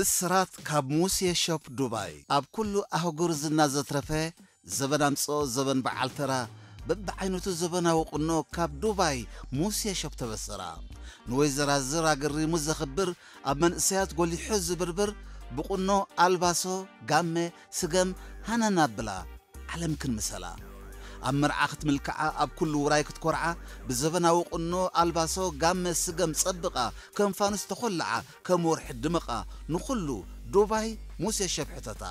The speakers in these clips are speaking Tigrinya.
ስራት ካብ ሙሴ ሾፕ ዱባይ። ኣብ ኩሉ ኣህጉር ዝና ዘትረፈ፣ ዘበን ኣምጽኦ ዘበን በዓል ተራ፣ በብዓይነቱ ዘበናዊ ቁኖ ካብ ዱባይ ሙሴ ሾፕ ተበሰራ። ንወይዘራዝር ኣገሪሙ ዘኽብር፣ ኣብ መንእሰያት ጎሊሑ ዝብርብር፣ ብቁኖ ኣልባሶ፣ ጋመ፣ ስገም፣ ሃነን ኣብላ ዓለም ክንምሰላ። ኣብ መርዓ ክትምልክዓ፣ ኣብ ኩሉ ውራይ ክትኮርዓ፣ ብዘበናዊ ቁኖ ኣልባሶ፣ ጋመ፣ ስገም ጸብቓ፣ ከም ፋኑስ ተኾልዓ፣ ከም ወርሒ ድምቓ፣ ንኹሉ ዱባይ ሙሴ ሸብሕተታ።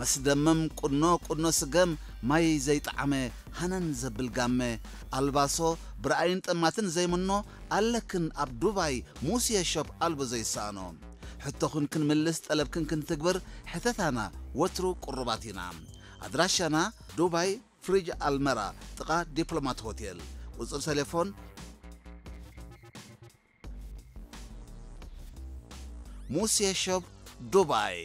መስደመም ቁኖ፣ ቁኖ ስገም፣ ማይ ዘይጠዓመ፣ ሃነን ዘብል ጋመ፣ ኣልባሶ፣ ብረኣይን ጠማትን ዘይምኖ፣ ኣለክን ኣብ ዱባይ ሙሴ ሸብ ኣልቦ ዘይሰኣኖ። ሕቶኽን ክንምልስ፣ ጠለብክን ክንትግብር፣ ሕተታና ወትሩ ቅሩባት ኢና። ኣድራሻና ዱባይ ፍሪጅ ኣልመራ፣ ጥቓ ዲፕሎማት ሆቴል። ቁጽሪ ቴሌፎን ሙሴ ሾፕ ዱባይ።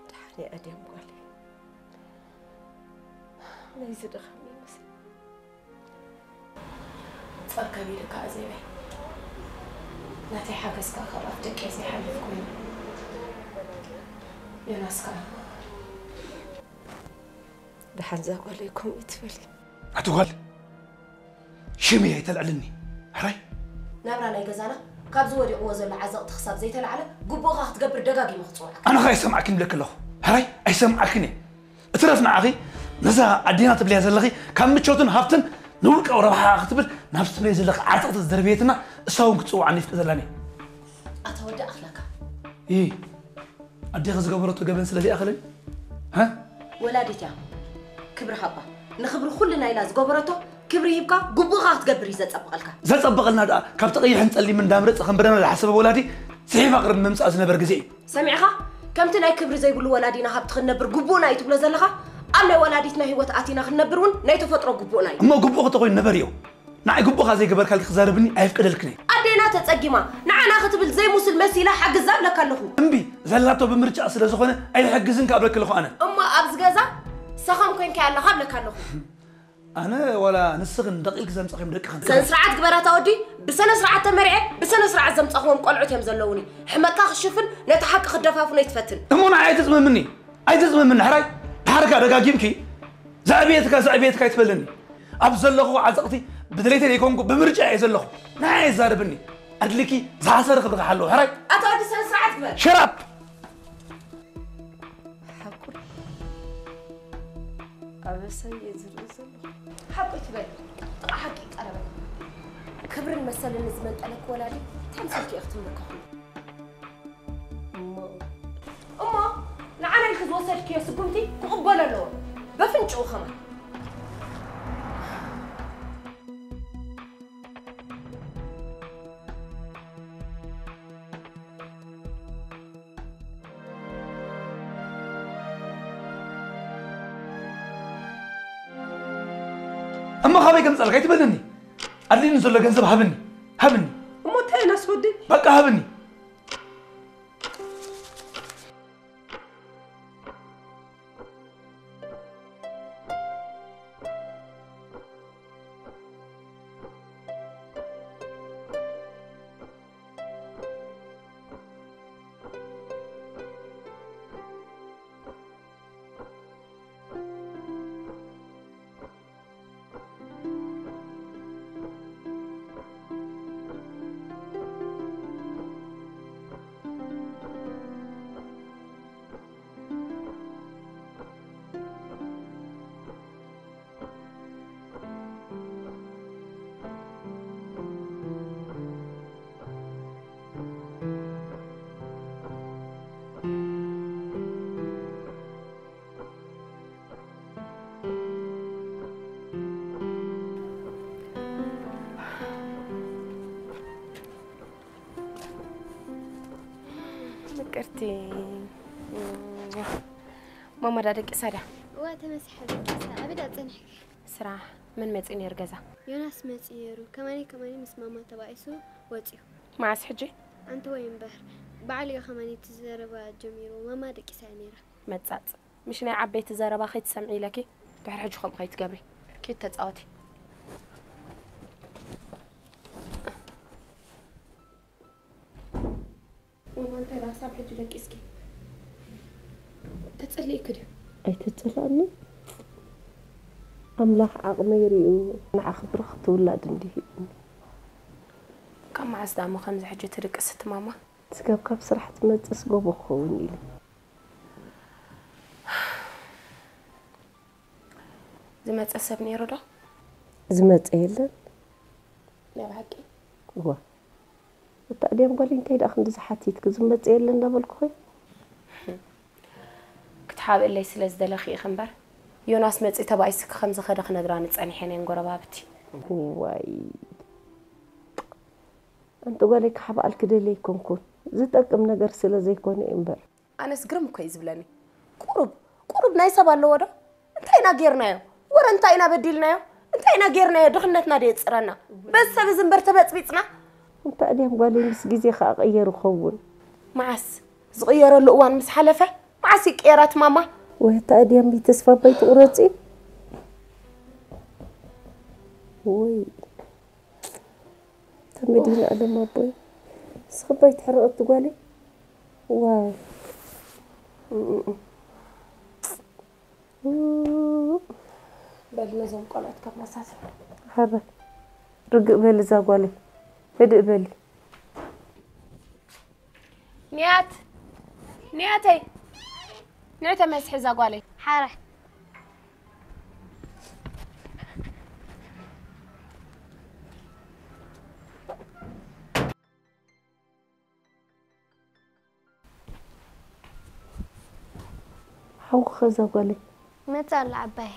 ደሓን እየ ኣድያም ጓለይ። ናይዚ ድኻም ይመስል። ጸር ከቢድ እካ ኣዜበይ። ናተይ ሓገዝ ከኣ ካብ ኣፍ ደቀይ ዘይሓልፍ ኮይኑ። ዮናስ ከኣ። ደሓን እዛ ጓለይ ከምኡ ትበሊ። ኣቲ ጓል፣ ሽመይ ኣይተልዕልኒ። ሕራይ? ናብራ ናይ ገዛና ካብዚ ወዲቕዎ ዘሎ ዓዘቕቲ ክሳብ ዘይተላዕለ፣ ግቡእኻ ክትገብር ደጋጊመ ክጽውዓካ። ኣነ ኸኣ ኣይሰምዓክን ይብለኪ ኣለኹ። ሕራይ? ኣይሰምዓክን እየ። እትረፍ ንዓኺ፣ ነዛ ኣዴና ትብልያ ዘለኺ፣ ካብ ምቾትን ሃብትን ንውልቃዊ ረብሓ ክትብል ናብዚ ትብለዮ ዘለኺ ዓዘቕቲ ዝደርበየትና፣ እሳ እውን ክትጽውዓኒ ይፍቀደላኒ። ኣታ ወዲ ኣኽላካ። ይ፣ ኣዴኺ ዝገበረቶ ገበን ስለ ዘይኣኸለኒ? ሃ? ወላዲት እያ። ክብሪ ሃባ። ንኽብሪ ኩልና ኢላ ዝገበረቶ ክብሪ ሂብካ ግቡእኻ ክትገብር እዩ ዘጸብቐልካ። ዘጸብቐልና ደኣ ካብቲ ቀይሕን ጸሊምን እንዳምረጸ ከም በደና ዝሓሰበ ወላዲ ጽሒፍ ኣቕርብ ምምጻእ ዝነበር ግዜ እዩ። ሰሚዕኻ? ከምቲ ናይ ክብሪ ዘይብሉ ወላዲና ሃብቲ ክንነብር ግቡእና እዩ ትብሎ ዘለኻ? ኣብ ናይ ወላዲትና ህይወት ኣቲና ክንነብር እውን ናይ ተፈጥሮ ግቡእና እዩ። እሞ ግቡእኺ ተኾይኑ ንበርዮ። ንዓይ ግቡእኻ ዘይገበርካልኪ ክዛረብኒ ኣየፍቅደልክን እየ። ኣዴና ተጸጊማ ንዓና ክትብል ዘይሙስል መሲላ ሓግዛ እብለካ ኣለኹ። እምቢ፣ ዘላቶ ብምርጫኣ ስለ ዝኾነ ኣይሕግዝን ከኣ እብለኪ ኣለኹ ኣነ። እሞ ኣብዚ ገዛ ሰኸም ኮይንካያ ኣለኻ እብለካ ኣለኹ። ኣነ ዋላ ንስኽን ደቕ ኢልኪ ዘምጻእክዮም ደቅኽን። ስነ ስርዓት ግበር ኣታ ወዲ፣ ብስነ ስርዓት ተመርዕየ ብስነ ስርዓት ዘምጻእኽዎም ቆልዑት እዮም ዘለዉኒ። ሕመቕካ ክሽፍን ነቲ ሓቂ ክደፋፍኖ ኣይትፈትን። እሞ ንዓይ ኣይትጽመምኒ። ኣይትጽመምኒ ሕራይ፣ ድሓር ከኣ ደጋጊምኪ ዘዕብየትካ ዘዕብየትካ ኣይትበለኒ። ኣብ ዘለኹ ዓዘቕቲ ብድሌተይ ዘይኮንኩ ብምርጫ እየ ዘለኹ። ንዓይ ኣይዛረብኒ። ኣድልኪ ዝሓሰረ ክብርኻ ሓለዎ ሕራይ። ኣታ ወዲ ስነ ስርዓት ግበር። ሸራፕ። ሓቁ ኣበሳይ እየ ዝርኢ ዘለኹ። ሓቁ ትበል። ጥቓ ሓቂ ይቀረበ። ክብርን መሰልን ንዝመንጠለኪ ወላዲ ተምሲልኪ ኢኺ ትምልከኹ። እሞ እሞ ንዓና ኢልኪ ዝወሰድክዮ ስጉምቲ ክቕበሎ ኣለዎ። በፍንጭኡ ኸማን። እሞ ካበይ ከምጻልካ ኣይትበለኒ። ኣድልዩኒ ዘሎ ገንዘብ ሃብኒ። ሃብኒ። እሞ እንታይ ዮናስ ወደይ? በቃ ሃብኒ። ፍቅርቲ። ማማ ዳ ደቂሳ ድያ? እዋ ተመሳሐ ደቂሳ። ኣበይ ዳ ጸኒሕኪ? ስራሕ። መን መጺኡ ነይሩ ገዛ? ዮናስ መጺኡ ነይሩ። ከማኒ ከማኒ ምስ ማማ ተባኢሱ ወጺኡ። መዓስ ሕጂ? ኣንቲ ወይ እምበር። በዓል እዩ ከማኒ እቲ ዘረባ ጀሚሩ። ማማ ደቂሳ እያ ነይራ። መጻጽ። ምሽ ናይ ዓበይቲ ዘረባ ከይትሰምዒ ኢለኪ ድሕሪ ሕጂ ከምኡ ከይትገብሪ። ኪድ ተጻወቲ። ማማ እንታይ ደኣ ሳብ ሕጂ ደቂስኪ ተጸሊእኪ ድዩ? ኣይተጸላእኒ። ኣምላኽ ዓቕመይ ርእዩ ንዓኺ ብርኽቲ ውላድ እንዲሂብኒ። ካብ መዓስ ደኣ እሞ ከምዚ ሕጂ ትድቅሲ እቲ ማማ? ስጋብ ካብ ስራሕ ትመጽእስ ጎቦ ክኸውን ኢሉ። ዝመጸ ሰብ ነይሩ ዶ? ዝመጸ የለን። ናይ ብሓቂ? እዋ። እታ ኣድያም ጓለይ እንታይ ደኣ ክንዲ ዝሓቲትኪ ዝመጸ የለን እንዳበልኩ ኾይ? ክትሓብእለይ ስለ ዝደለኺ ኢኺ እምበር፣ ዮናስ መጺኡ ተባኢስኪ ከም ዝኸደ ክነግራኒ ጸኒሐን እየን ጎረባብቲ። ዋይ። ኣንቲ ጓለይ ክሓብኣልኪ ደልየ ኣይኮንኩን። ዝጠቅም ነገር ስለ ዘይኮነ እዩ እምበር። ኣነስ ግርም እኮ እዩ ዝብለኒ። ቁሩብ ቁሩብ ናይ ሰብ ኣለዎ ዶ? እንታይ ኢና ጌርናዮ? ወረ እንታይ ኢና በዲልናዮ? እንታይ ኢና ጌርናዮ? ድኽነትና ዶ የጽረና? በዚ ሰብ እዚ እምበር ተበጽቢጽና? እንታይ ድያም ጓለይ ምስ ግዜ ከኣ ቀየር ይኸውን። መዓስ? ዝቕየረሉ እዋን ምስ ሓለፈ መዓስ ይቀየራት ማማ? ወይ ኣታ ኣድያም ተስፋ ባይ ትቑረጺ? ወይ ተመዲና ኣለም ኣቦይ። ንስኺ ባይ ትሕረቐቲ ጓለይ። ዋው። በል ነዞም ቆልዑት ከማሳስብ። ሀረ ርግእ በል እዛ ጓለይ። ህድእ በሊ። ንያት ንያተይ ንዕተ መስሒ እዛ ጓለይ። ሓረ ሓውኺ ኸ እዛ ጓለይ? ይመጽእ ኣሎ ዓባይ።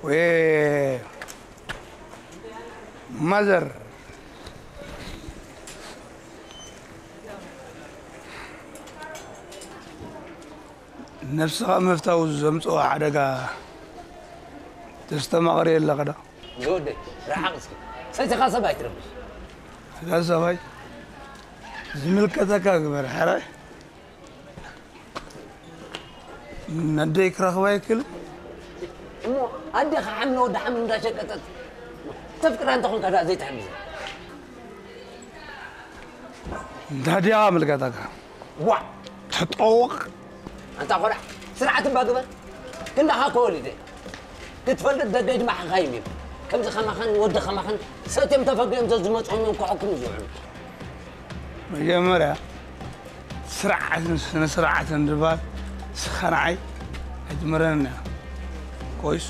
ወይ ማዘር፣ ነብስኻ ምፍታው ዘምጽኦ ሓደጋ ተስተማቕሪ ኣለኻ ዶ? ዝወደይ፣ ርሓቕ እስኪ። ሰቲኻ ሰብ ኣይትረብሽ። እዛ ሰብኣይ ዝምልከተካ ግበር፣ ሕራይ። ነደይ ክረኽባ ይክእል? እሞ ኣዴኻ ሓምሊ ወዲ ሓምሊ እንዳሸቀጠት ተፍቅራ እንተኾንካ ደኣ ዘይትሕግዛ? እንታይ ድያ ምልከታካ? ዋ! ተጠወቕ! ኣንታ ቆልዓ፣ ስርዓት እባ ግበር። ክንዳኻ እኮ ወሊደ። ክትፈልጥ ደገይ ድማ ሓኻይም እዩ። ከምዚ ከማኻን ወዲ ከማኻን ሰትዮም ተፈጊኦም ዘዝመፅኦም እዮም ክሕክሙ ዝውዕሉ። መጀመርያ ስርዓትን ስነ ስርዓትን ዝበሃል ስኻ ንዓይ ኣይትምህረንን እያ። ኮይስ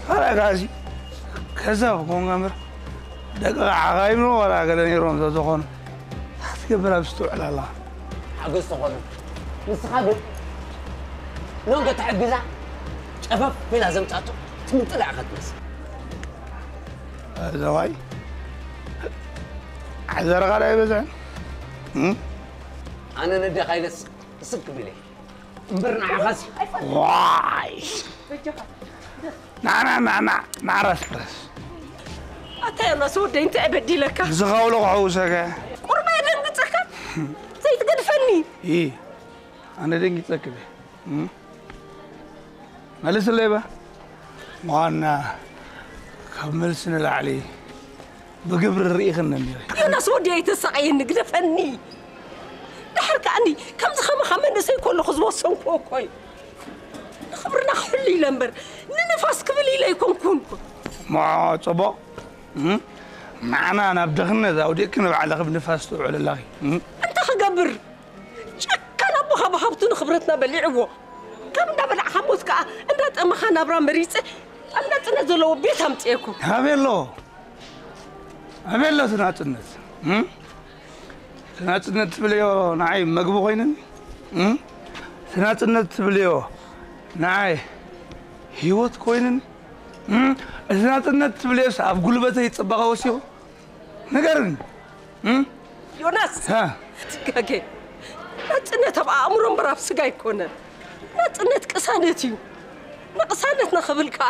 ካልኣይ ከኣሲ ከዛብ ኮንካ እምበር ደቂ ዓጋይም ዋላ ገለ ነይሮም ተዝኾኑ እንታይ ክትገብር ኣብዚ ትውዕል ኣለኻ? ሓገዝ ተኾነ ንስኻ ግን ሎንገ ትሕግዛ ጨፈፍ ኢላ ዘምጻቶ ትምጥላ ኢኻ ትመስል። ዘዋይ ሓዘርኻ ዶ ኣይበዝሕን? እም? ኣነ ነዴኻ ኢለስ እስክ ክብል እየ እምበር ንዓኻስ ዋይ ናና ናና ናራስ ፕረስ ኣታ ዮናስ ወደይ እንታይ በዲለካ? ዝኸውሎ ክሕውሰከ ቁርባ የደንግጸካ ዘይትገድፈኒ። ይ ኣነ ደንጊጸክ እየ። እም? መልስለይ ባ ዋና ካብ መልሲ ንላዕሊ ብግብሪ ርኢኽኒ እኒኺ። ዮናስ ወዲ ኣይተሳቐየኒ፣ ግደፈኒ። ድሓር ከኣኒ ከምዚ ከማኻ መንእሰይ ከለኹ ዝወሰንኩዎ እኮ እዩ። ንኽብርና ክሕሉ ኢለ እምበር ንንፋስ ክብል ኢለ ኣይኮንኩን። እሞ ጽቡቕ። እም? ንዓና ናብ ድኽነት ኣውዲቕኪ ንባዕልኺ ብንፋስ ትውዕሊ ኣለኺ። እም? እንታይ ክገብር? ጨካን ኣቦኻ ብሃብቱ ንኽብረትና በሊዕዎ። ካብ እንዳበላዕኻ ሞት ከኣ እንዳጠመኻ ናብራ መሪጸ ኣብ ናጽነት ዘለዎ ቤት ኣምጽኤኩም። ኣበይ ኣሎ? ኣበይ ኣሎ እቲ ናጽነት? እም? እቲ ናጽነት ትብልዮ ንዓይ መግቢ ኮይኑኒ? እም? እቲ ናጽነት ትብልዮ ንዓይ ህይወት ኮይኑኒ? እም? እቲ ናጽነት ትብልዮስ ኣብ ጉልበተይ ጽባቐ ወሲኹ? ንገርኒ። እም? ዮናስ፣ ሃ? ትጋገ። ናጽነት ኣብ ኣእምሮ እምበር ኣብ ስጋ ኣይኮነን። ናጽነት ቅሳነት እዩ። ንቅሳነት ንኽብል ከኣ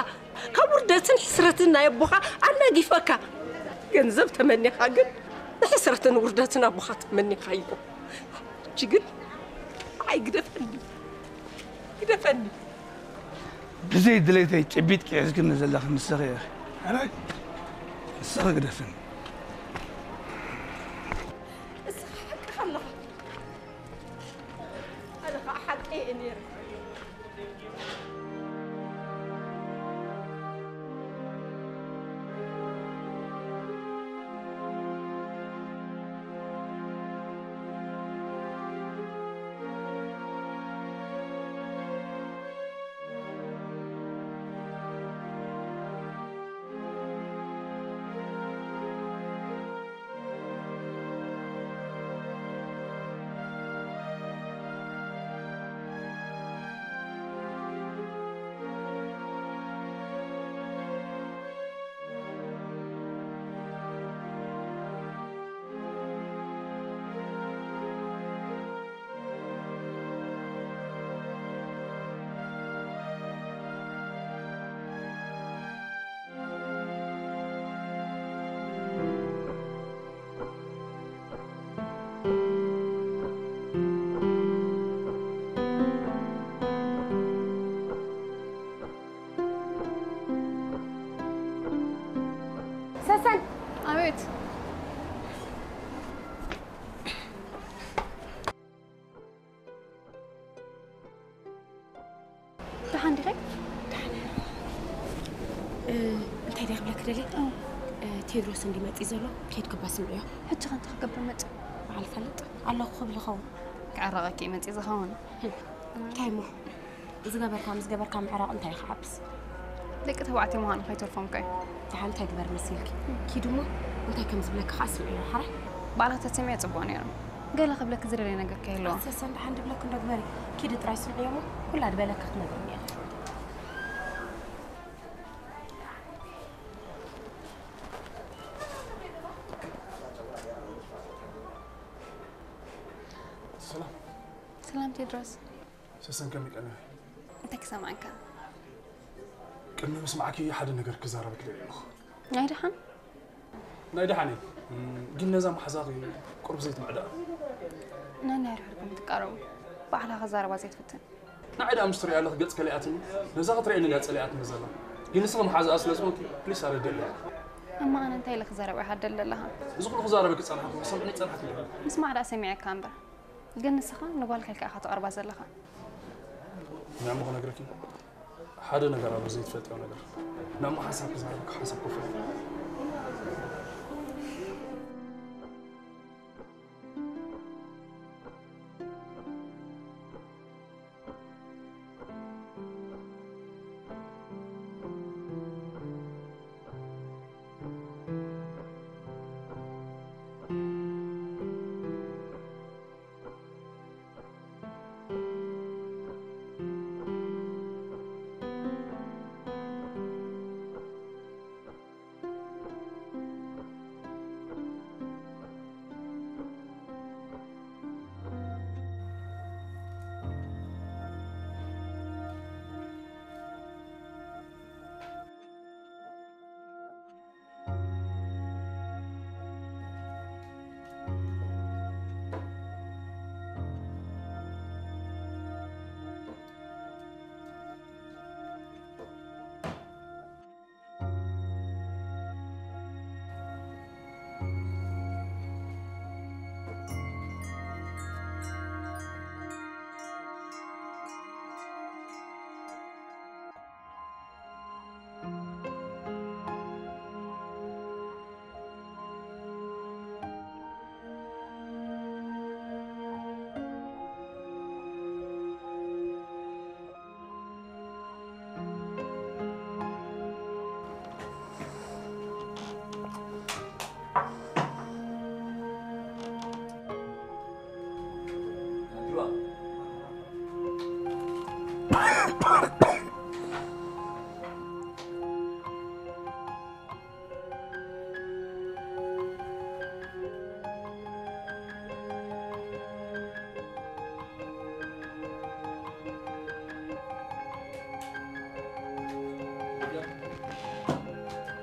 ካብ ውርደትን ሕስረትን ናይ ኣቦኻ ኣናጊፈካ። ገንዘብ ተመኒኻ ግን ንሕስረትን ውርደትን ኣቦኻ ተመኒኻዮ። ሕጂ ግን ኣይ ግደፈኒ። ግደፈኒ። ብዘይ ድሌተይ ጭቢጥኪ ሒዝክኒ ዘለኺ ንስኺ ኢኺ። ሕራይ ንስኺ ግደፍኒ። እስኻ ሓቅኻ ኣለኻ። ኣነ ኸኣ ሓቀይ እየ ነይረ። ሰሰን! ኣቤት። ደሓን ዲኺ? ደሓን እየ። እ፣ እንታይ ድየ ክብለኪ ደልየ? እ፣ ቴድሮስ እንዲ መፂ ዘሎ፣ ኬድ ክባ ስምዕዮ። ሕጂ ኸ እንታይ ክገብር መፂ? በዓል ፈልጥ ኣለኹ ክብል ይኸውን። ክዕረቐኪ እዩ መፂ ዝኸውን። እንታይ እሞ? ዝገበርካ ምስ ገበርካ ምዕራቕ እንታይ እዩ ክዓብስ? ደቂ ተባዕትዮ ምዃኑ ከይተርፎም ከ እዩ። ደሓን እንታይ ግበር መሲልኪ? ኪድ እሞ እንታይ ከም ዝብለኪ ኸዓ ስምዕዮ፣ ሓራይ? ባዕልኺ ተትሰምዕዮ ጽቡቕ ነይሩ። ገለ ክብለኪ ዝደልዮ ነገር ከ ይህልዎ? ሰሰን ደሓን ድብለኪ እንዶ ግበሪ። ኪዲ ጥራይ ስምዕዮ እሞ ኩላ ዝበለኪ ክትነግርኒ እያ። ሰላም። ሰላም ቴድሮስ። ሰሰን ከመይ ቀኒኺ? እንታይ ክሰምዓካ? ቅድሚ ምስማዕኪ ሓደ ነገር ክዛረበኪ ደልየ ኣለኹ። ናይ ደሓን? ናይ ደሓን እዩ። እም፣ ግን ነዛ መሓዛኺ ቁሩብ ዘይትምዕዳ። ነናይ ርሕርኩም ትቃረቡ። ባዕላ ክዛረባ ዘይትፍትን። ንዓይ ደኣ ምስ ትሪኣ ኣለኺ ገጽ ከሊኣትኒ፣ ነዛ ክትሪኣኒ ድያ ጸሊኣትኒ ዘላ? ግን ንስኺ መሓዛኣ ስለ ዝኾንኪ፣ ፕሊስ ኣረድእለይ። እማ ኣነ እንታይ ኢለ ክዛረብ እየ ሃደል ዘለኻ? እዚ ኩሉ ክዛረበኪ ጸናሕኩ፣ ክሰምዕኒ ጸናሕኩ። ምስማዕ ደኣ ሰሚዐካ እምበር። ግን ንስኻ ንጓልካ ኢልካ ኢኻ ተቐርባ ዘለኻ። ንዕሞ ክነግረኪ፣ ሓደ ነገር ኣሎ ዘይትፈልጥዮ ነገር። ንዕሞ ሓንሳብ ክዛረበኪ ሓንሳብ ኮፍ ኢለ።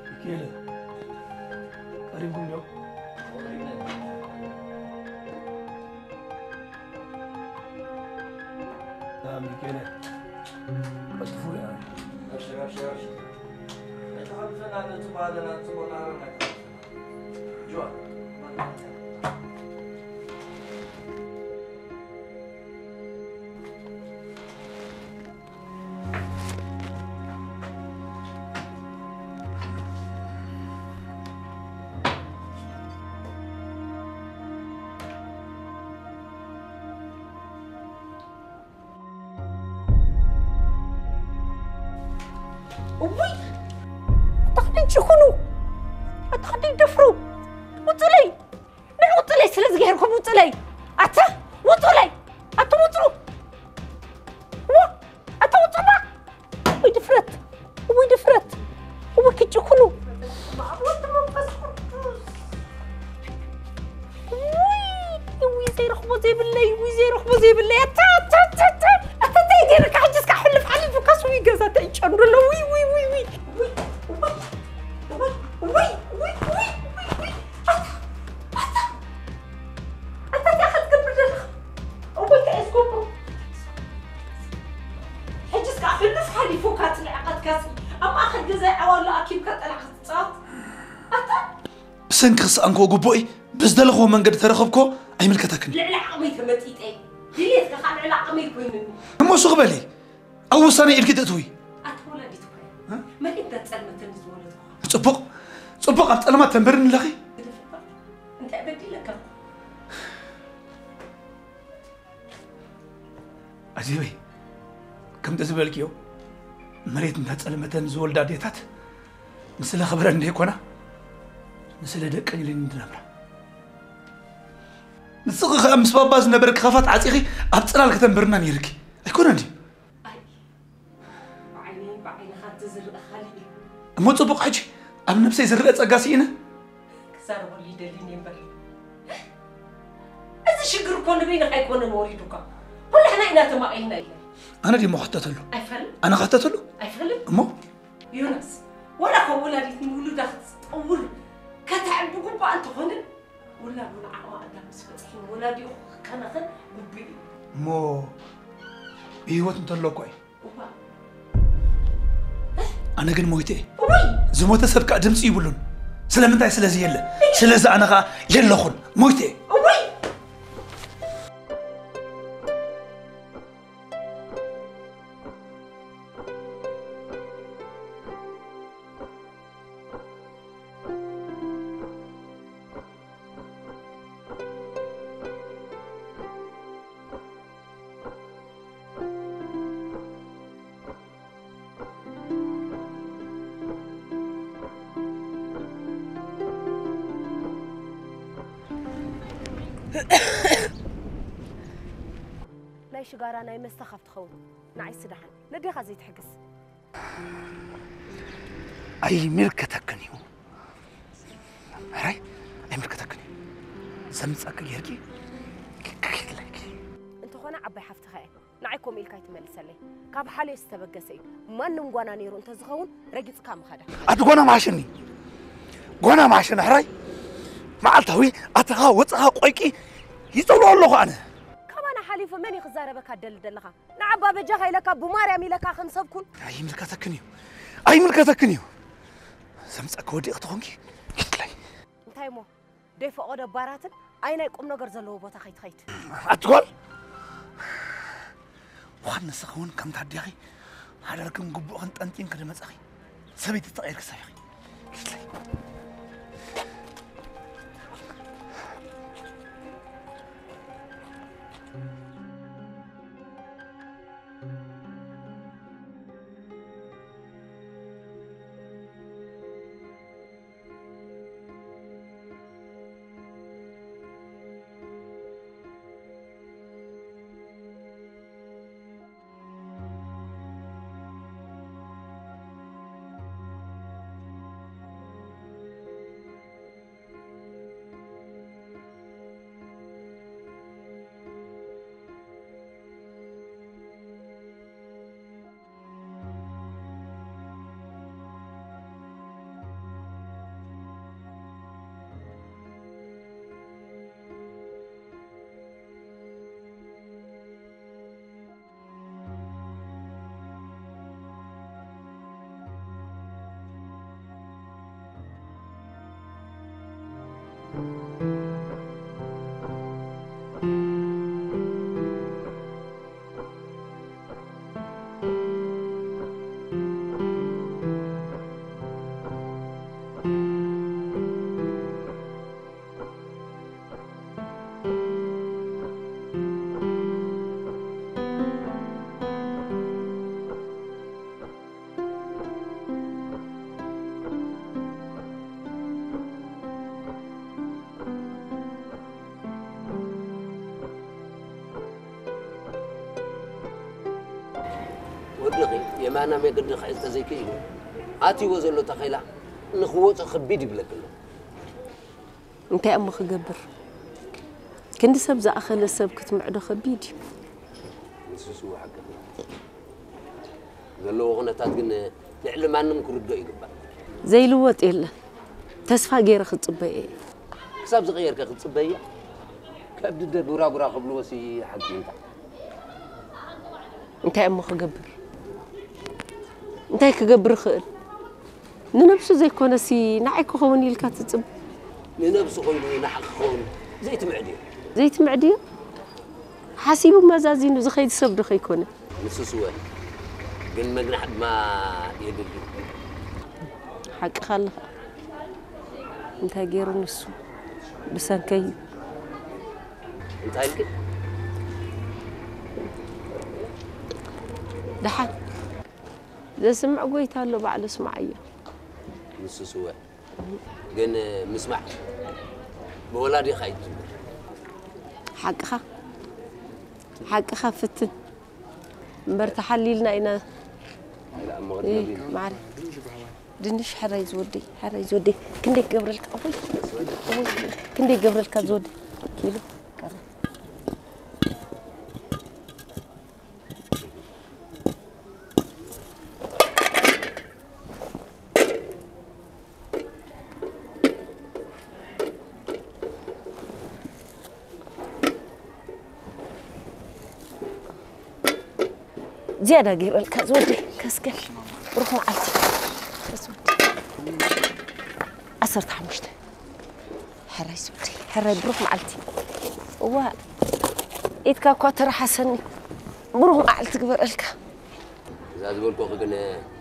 ሚካኤለ፣ ቀሪብኩም ዶ? አ፣ ሚካኤለ፣ ቀልጥፉ ያ። ኣብሽር፣ ኣብሽር፣ ኣብሽር። ኣይተኻልፈና፣ ነቲ ባህልና፣ ነቲ ባህልና ኣይተኻልፈና። ጆን፣ እውይ! ኣታ ክንደይ ጭኹኑ! ኣታ ክንደይ ደፍሩ! ውጹለይ! ናይ ውጹለይ ስለ ዝገርኩም ውጹለይ! ኣታ ውጹለይ! ኣታ ውጹ! ዋ! ኣታ ውጹ ባ! ወይ ድፍረት! ወይ ድፍረት! ወይ ክጭኹኑ! ውይ! ውይ ዘይረኽቦ ዘይብለይ! ውይ ዘይረኽቦ ዘይብለይ! ኣታ ኣታ ኣታ ኣታ! ኣታ እንታይ ገይርካ ሕጂ እስካ ሕልፍ ሓሊፉ ካስ ውይ ገዛ እንታይ ይጨምሩ ኣሎ? ውይ ውይ ውይ ውይ! ውይ ውይ ውይ ውይ! ኣታ ኣታ! ኣታ እንታይ ክትገብር ዘለኻ? እወ እንታይ እየ ዝገብሮ? ሕጂ እስካ ሕልፍ ሓሊፉ ካስ ንዕቀትካስ ኣብ ማእከል ገዛ ይዓዋሉ ኣኪብካ ጠላዕ ክትጻወት? ኣታ! ብሰንኪ ክስኣንክዎ ግቡእይ ብዝደለኽዎ መንገዲ ተረኸብክዎ ኣይምልከተክን እዩ። ልዕሊ ዓቕመይ ተመጢጠ ድልየትካ ከዓ ልዕሊ ዓቕመይ ኮይኑኒ። እሞ ሱቕ በሊ። ኣብ ውሳነ ኢድኪ ትእትዊ። ኣታ ወላዲት እኮ እያ። እ? መሬት እንዳጸልመተኒ ዝወለድኩኻ። ጽቡቕ፣ ጽቡቕ ኣብ ጸልማት ተንብርኒ ኣለኺ። ግደፍ እባ። እንታይ በዲለካ? ኣዜበይ፣ ከምቲ ዝበልክዮ መሬት እንዳጸልመተን ዝወልዳ ኣዴታት ንስለ ክብረን ደይኮና ንስለ ደቀን ኢለን ዝነብራ። ንስኺ ከኣ ምስ ባባ ዝነበረኪ ኻፋት ዓጺኺ ኣብ ጽላል ከተንብርና ነይርኪ ኣይኮነን ድዩ? ኣይ፣ ብዓይነይ ብዓይንኻ እንተዝርእ ኻሊእ እዩ። እሞ ጽቡቕ፣ ሕጂ ኣብ ነብሰይ ዝርእ ጸጋ ስኢነ? ክዛረበሉ ይደሊ እየ እምበር። እዚ ሽግር እኮ ንበይንኻ ኣይኮነን ወሪዱካ። ኩላሕና ኢና ተማቒልና ኢለ። ኣነ ድሞ ክሕተተሉ? ኣይፋልን። ኣነ ክሕተተሉ? ኣይፋልን። እሞ? ዮናስ፣ ወላ ካብ ወላዲት ንውሉዳ ክትጠውር ከተዕቢ ግቡኣ እንተኾነ፣ ውላዱ ንዓቕሚ ኣዳም ምስ በጽሐ ንወላዲኡ ክከናኸን ግቡእ እዩ። እሞ ብህይወት እንተሎ እኮ እዩ። እዋ። ኣነ ግን ሞይተ እየ። እውይ! ዝሞተ ሰብ ከኣ ድምፂ ይብሉን። ስለምንታይ? ስለዚ የለ። ስለዚ ኣነ ከኣ የለኹን። ሞይተ እየ። እውይ! ናይ ሽጋራ ናይ መስተ ካብ ትኸውን ንዓይሲ ደሓን ነዴኻ ዘይትሕግዝ። ኣይምልከተክን እዩ። ሕራይ ኣይምልከተክን እዩ። ዘምፀኪ ጌርኪ ክክክለኪ። እንተኾነ ዓባይ ሓፍትኻ እየ። ንዓይ ከምኡ ኢልካ ኣይትመልሰለይ። ካብ ሓልዮ ዝተበገሰ እዩ። ማንም ጓና ነይሩ እንተዝኸውን ረጊፅካ ምኸደ። ኣቲ ጓና መሓሸኒ። ጓና መሓሸኒ ሕራይ። መዓልታዊ ኣተኻ ወፅኻ ቆይቂ ይፀልኦ ኣለኹ ኣነ። ካባና ሓሊፉ መን እዩ ክዛረበካ ትደሊ ዘለኻ? ንዓባ በጃኻ ኢለካ ብማርያም ኢለካ ከም ሰብኩን። ኣይምልከተክን እዩ። ኣይምልከተክን እዩ። ዘምፀኪ ወዲቕ ተኾንኪ ግድላይ። እንታይ እሞ ደይ ፈቐዶ ባራትን ኣይ ናይ ቁም ነገር ዘለዎ ቦታ ከይትኸይድ። ኣትጓል። ዋን ንስኺ እውን ከምታ ኣዴኺ ሓዳርክን ግቡእኽን ጠንጢንኪ ዝመጻኺ ሰበይቲ ተቐይርኪ ሰብ ኢኺ። ግድላይ። ንኺ የማና መገዲ ክሕዝ ተዘይክኢሉ ኣትይዎ ዘሎ ታኼላ ንኽወጾ ከቢድ ይብለኪ ኣሎ። እንታይ እሞ ክገብር? ክንዲ ሰብ ዝኣኸለ ሰብ ክትምዕዶ ከቢድ እዩ። ንስስዎ ሓቅኺ። ዘለዎ ኩነታት ግን ልዕሊ ማንም ክርዶ ይግባእ። ዘይልወጥ የለን። ተስፋ ገይረ ክጽበየ እየ። ክሳብ ዝቕየርከ ክትጽበያ ከብዲ ደጉራጉራ ክብልዎሲ ሓቂ እንታ እንታይ እሞ ክገብር እንታይ ክገብር ይኽእል ንነብሱ ዘይኮነሲ ንዓይ ክኸውን ኢልካ ትጽብ ንነብሱ ኮይኑ ንዓኺ ክኸውን ዘይትምዕድ እዩ። ዘይትምዕድዮ ሓሲቡ መዛዚኑ ዝኸይድ ሰብ ዶ ከይኮነ ንስስወ ግን መግናሕ ድማ የድሊ። ሓቅኻ ኣለኻ እንታይ ገይሩ ንሱ ብሰንከይ እዩ እንታይ ኢልኪ? ደሓን ዘስምዕ ጎይታ ኣሎ ባዕሉ ስማዓዮ ንስስወ ግን ምስማዕ ብወላዲኻ እዩ ዝጅምር። ሓቅኻ ሓቅኻ ፍትን እምበር ተሓሊልና ኢና ኢላ እሞ እይ፣ ክትነግሪኒ። ማዕረ ድንሽ ሕራይ ዝወደይ ሕራይ ዝወደይ ክንደይ ገብረልካ ወይ ወይ ክንደይ ገብረልካ ዝወደይ ኪሎ ቀረ ዝያዳ ገይረልካ ዝወደይ ከስከ ብሩኽ መዓልቲ ከስወዲ ዓሰርተ ሓሙሽተ ሕራይ ዝወደይ ሕራይ ብሩኽ መዓልቲ እዋ ኢድካ እኳ ተረሓሰኒ ብሩኽ መዓልቲ ግበረልካ እዛ ዝበልኩኺ ግን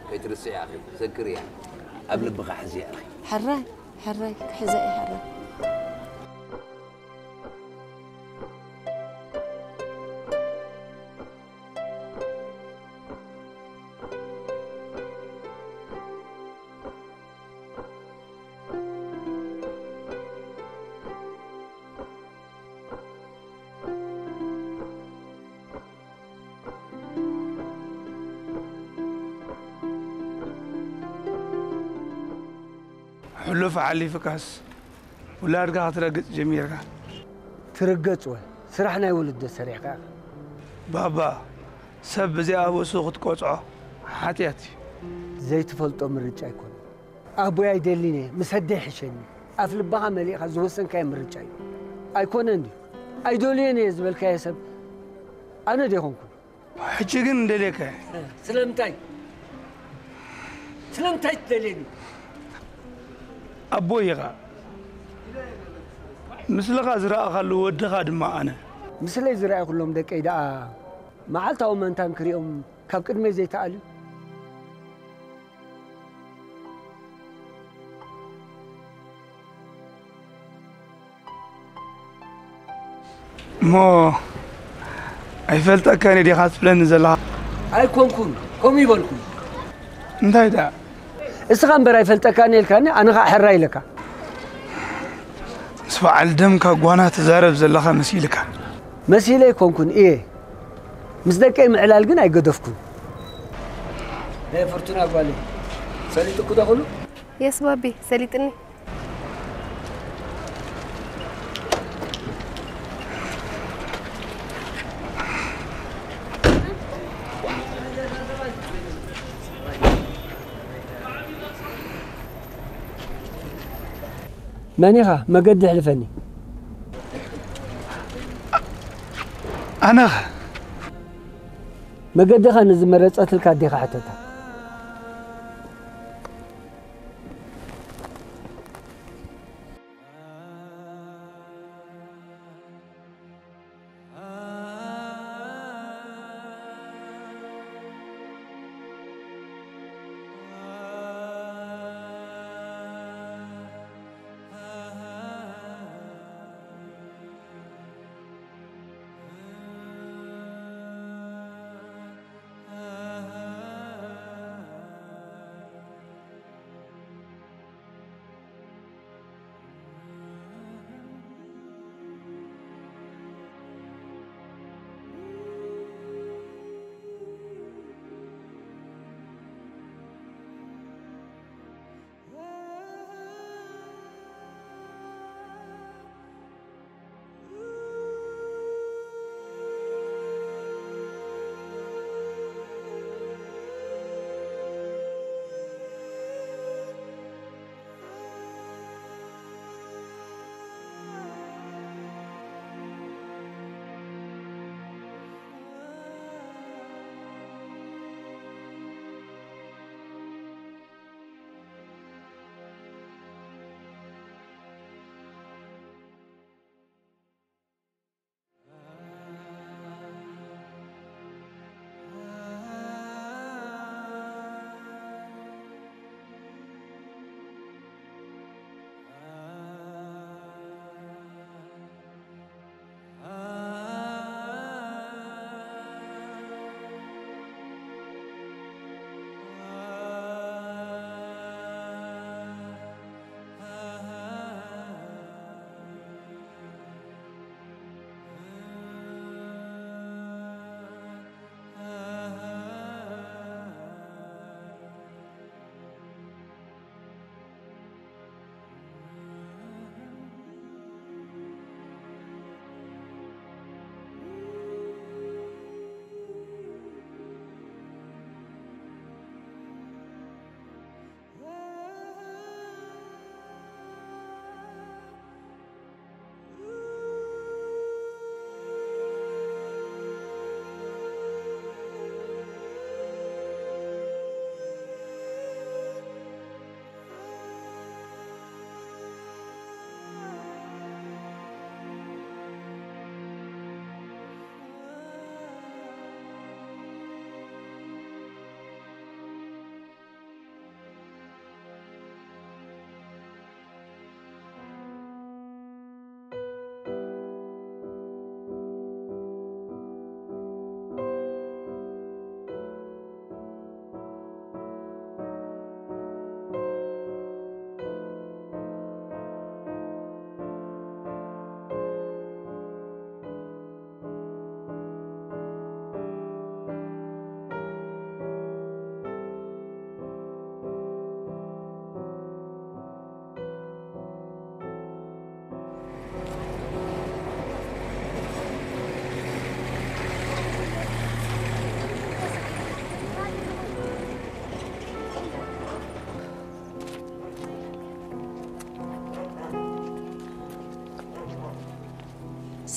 ከይትርስዒ ኢኺ ዘክርያ ኣብ ልብኻ ሕዝያ ኢኺ። ሕራይ ሕራይ ክሕዛ እየ ሕራይ ሕሉፍ ሓሊፍካስ ውላድካ ክትረግጽ ጀሚርካ። ትርገጽ ወ ስራሕ ናይ ውሉድ ዶ ሰሪሕካ ኢኻ? ባባ ሰብ ብዚኣ ርእሱ ክትቆጽዖ ሓጢኣት እዩ። ዘይትፈልጦ ምርጫ ኣይኮነን። ኣቦይ ኣይደልን እየ፣ ምስ ኣደ ይሕሸኒ። ኣፍ ልብኻ መሊእኻ ዝወሰንካዮ ምርጫ እዩ። ኣይኮነን ድዩ? ኣይደልዮን እየ ዝበልካዮ ሰብ ኣነ ዶ ይኾንኩን? ሕጂ ግን እንደልየካ እየ። ስለምንታይ? ስለምንታይ ትደልየኒ? ኣቦይ ኢኻ። ምስልኻ ዝረኣኻሉ ወድኻ ድማ ኣነ። ምስለይ ዝረኣኹሎም ደቀይ ደኣ መዓልታዊ መንታን ክሪኦም ካብ ቅድመይ ዘይተኣልዩ? እሞ ኣይፈልጠካን እየ ዲኻ ትብለኒ ዘለኻ? ኣይኮንኩን፣ ከምኡ ይበልኩ። እንታይ ደኣ? እስኻ እምበር ኣይፈልጠካን እየ ኢልካኒ፣ ኣነ ኸኣ ሕራይ ኢለካ። ምስ በዓል ደምካ ጓና ትዛረብ ዘለኻ መሲልካ። መሲለ ኣይኮንኩን እየ። ምስ ደቀይ ምዕላል ግን ኣይገደፍኩን። ናይ ፍርቱና ጓለይ ሰሊጡኪ ዶ ኩሉ? የስ ባቢ ሰሊጥኒ። መን ኢኻ መገዲ ኣሕልፈኒ። ኣነኸ መገድኻ ንዝመረጸትልካ ኣዴኻ ሕተታ።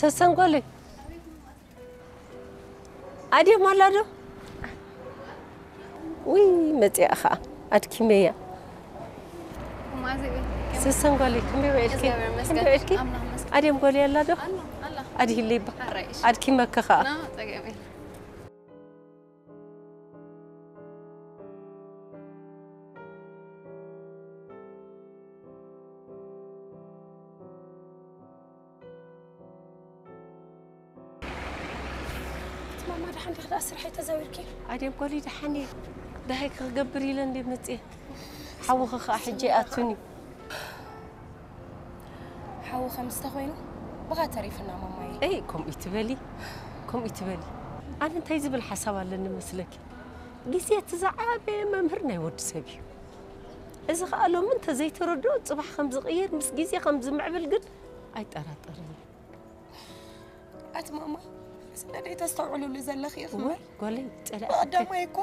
ሰሰንጎለይ ኣድዮም ኣላ ዶ? ውይ መፅኣ ኸዓ ኣድኪመያ። ሰሰንጎለይ ከመይ ውዒልኪ? ከመይ ውዒልኪ? ኣድዮም ጎለይ ኣላ ዶ? ኣድሂለይ ባ ኣድኪመኪ ኸዓ። ማማ ደሓን ዲኺ? ደኣ ስርሐይ ተዛዊርኪ? ኣደም ኮሊ ደሓን እየ። ደሃይ ክገብር ኢለ እንደ መፅየ። ሓውኺ ኸዓ ሕጂ ኣቱኒ። ሓዊ ከም ዝተኾይኑ ብኻ ተሪፍና ማማየ። እይ ከምኡ ይትበሊ፣ ከምኡ ይትበሊ። ኣነ እንታይ ዝብል ሓሳብ ኣለኒ መስለኪ? ግዜ እቲ ዝዓበየ መምህር ናይ ወዲ ሰብ እዩ። እዚ ኸዓ ሎሚ እንተዘይተረድኦ ፅባሕ ከም ዝቕየር ምስ ግዜ ከም ዝምዕብል ግን ኣይጠራጠርን። ኣቲ ማማ ስለ ደይ ተስተውዕሉሉ ዘለኺ ኢኺ እምበር ጓለይ ፀላእኺ ብቐዳማይ እኮ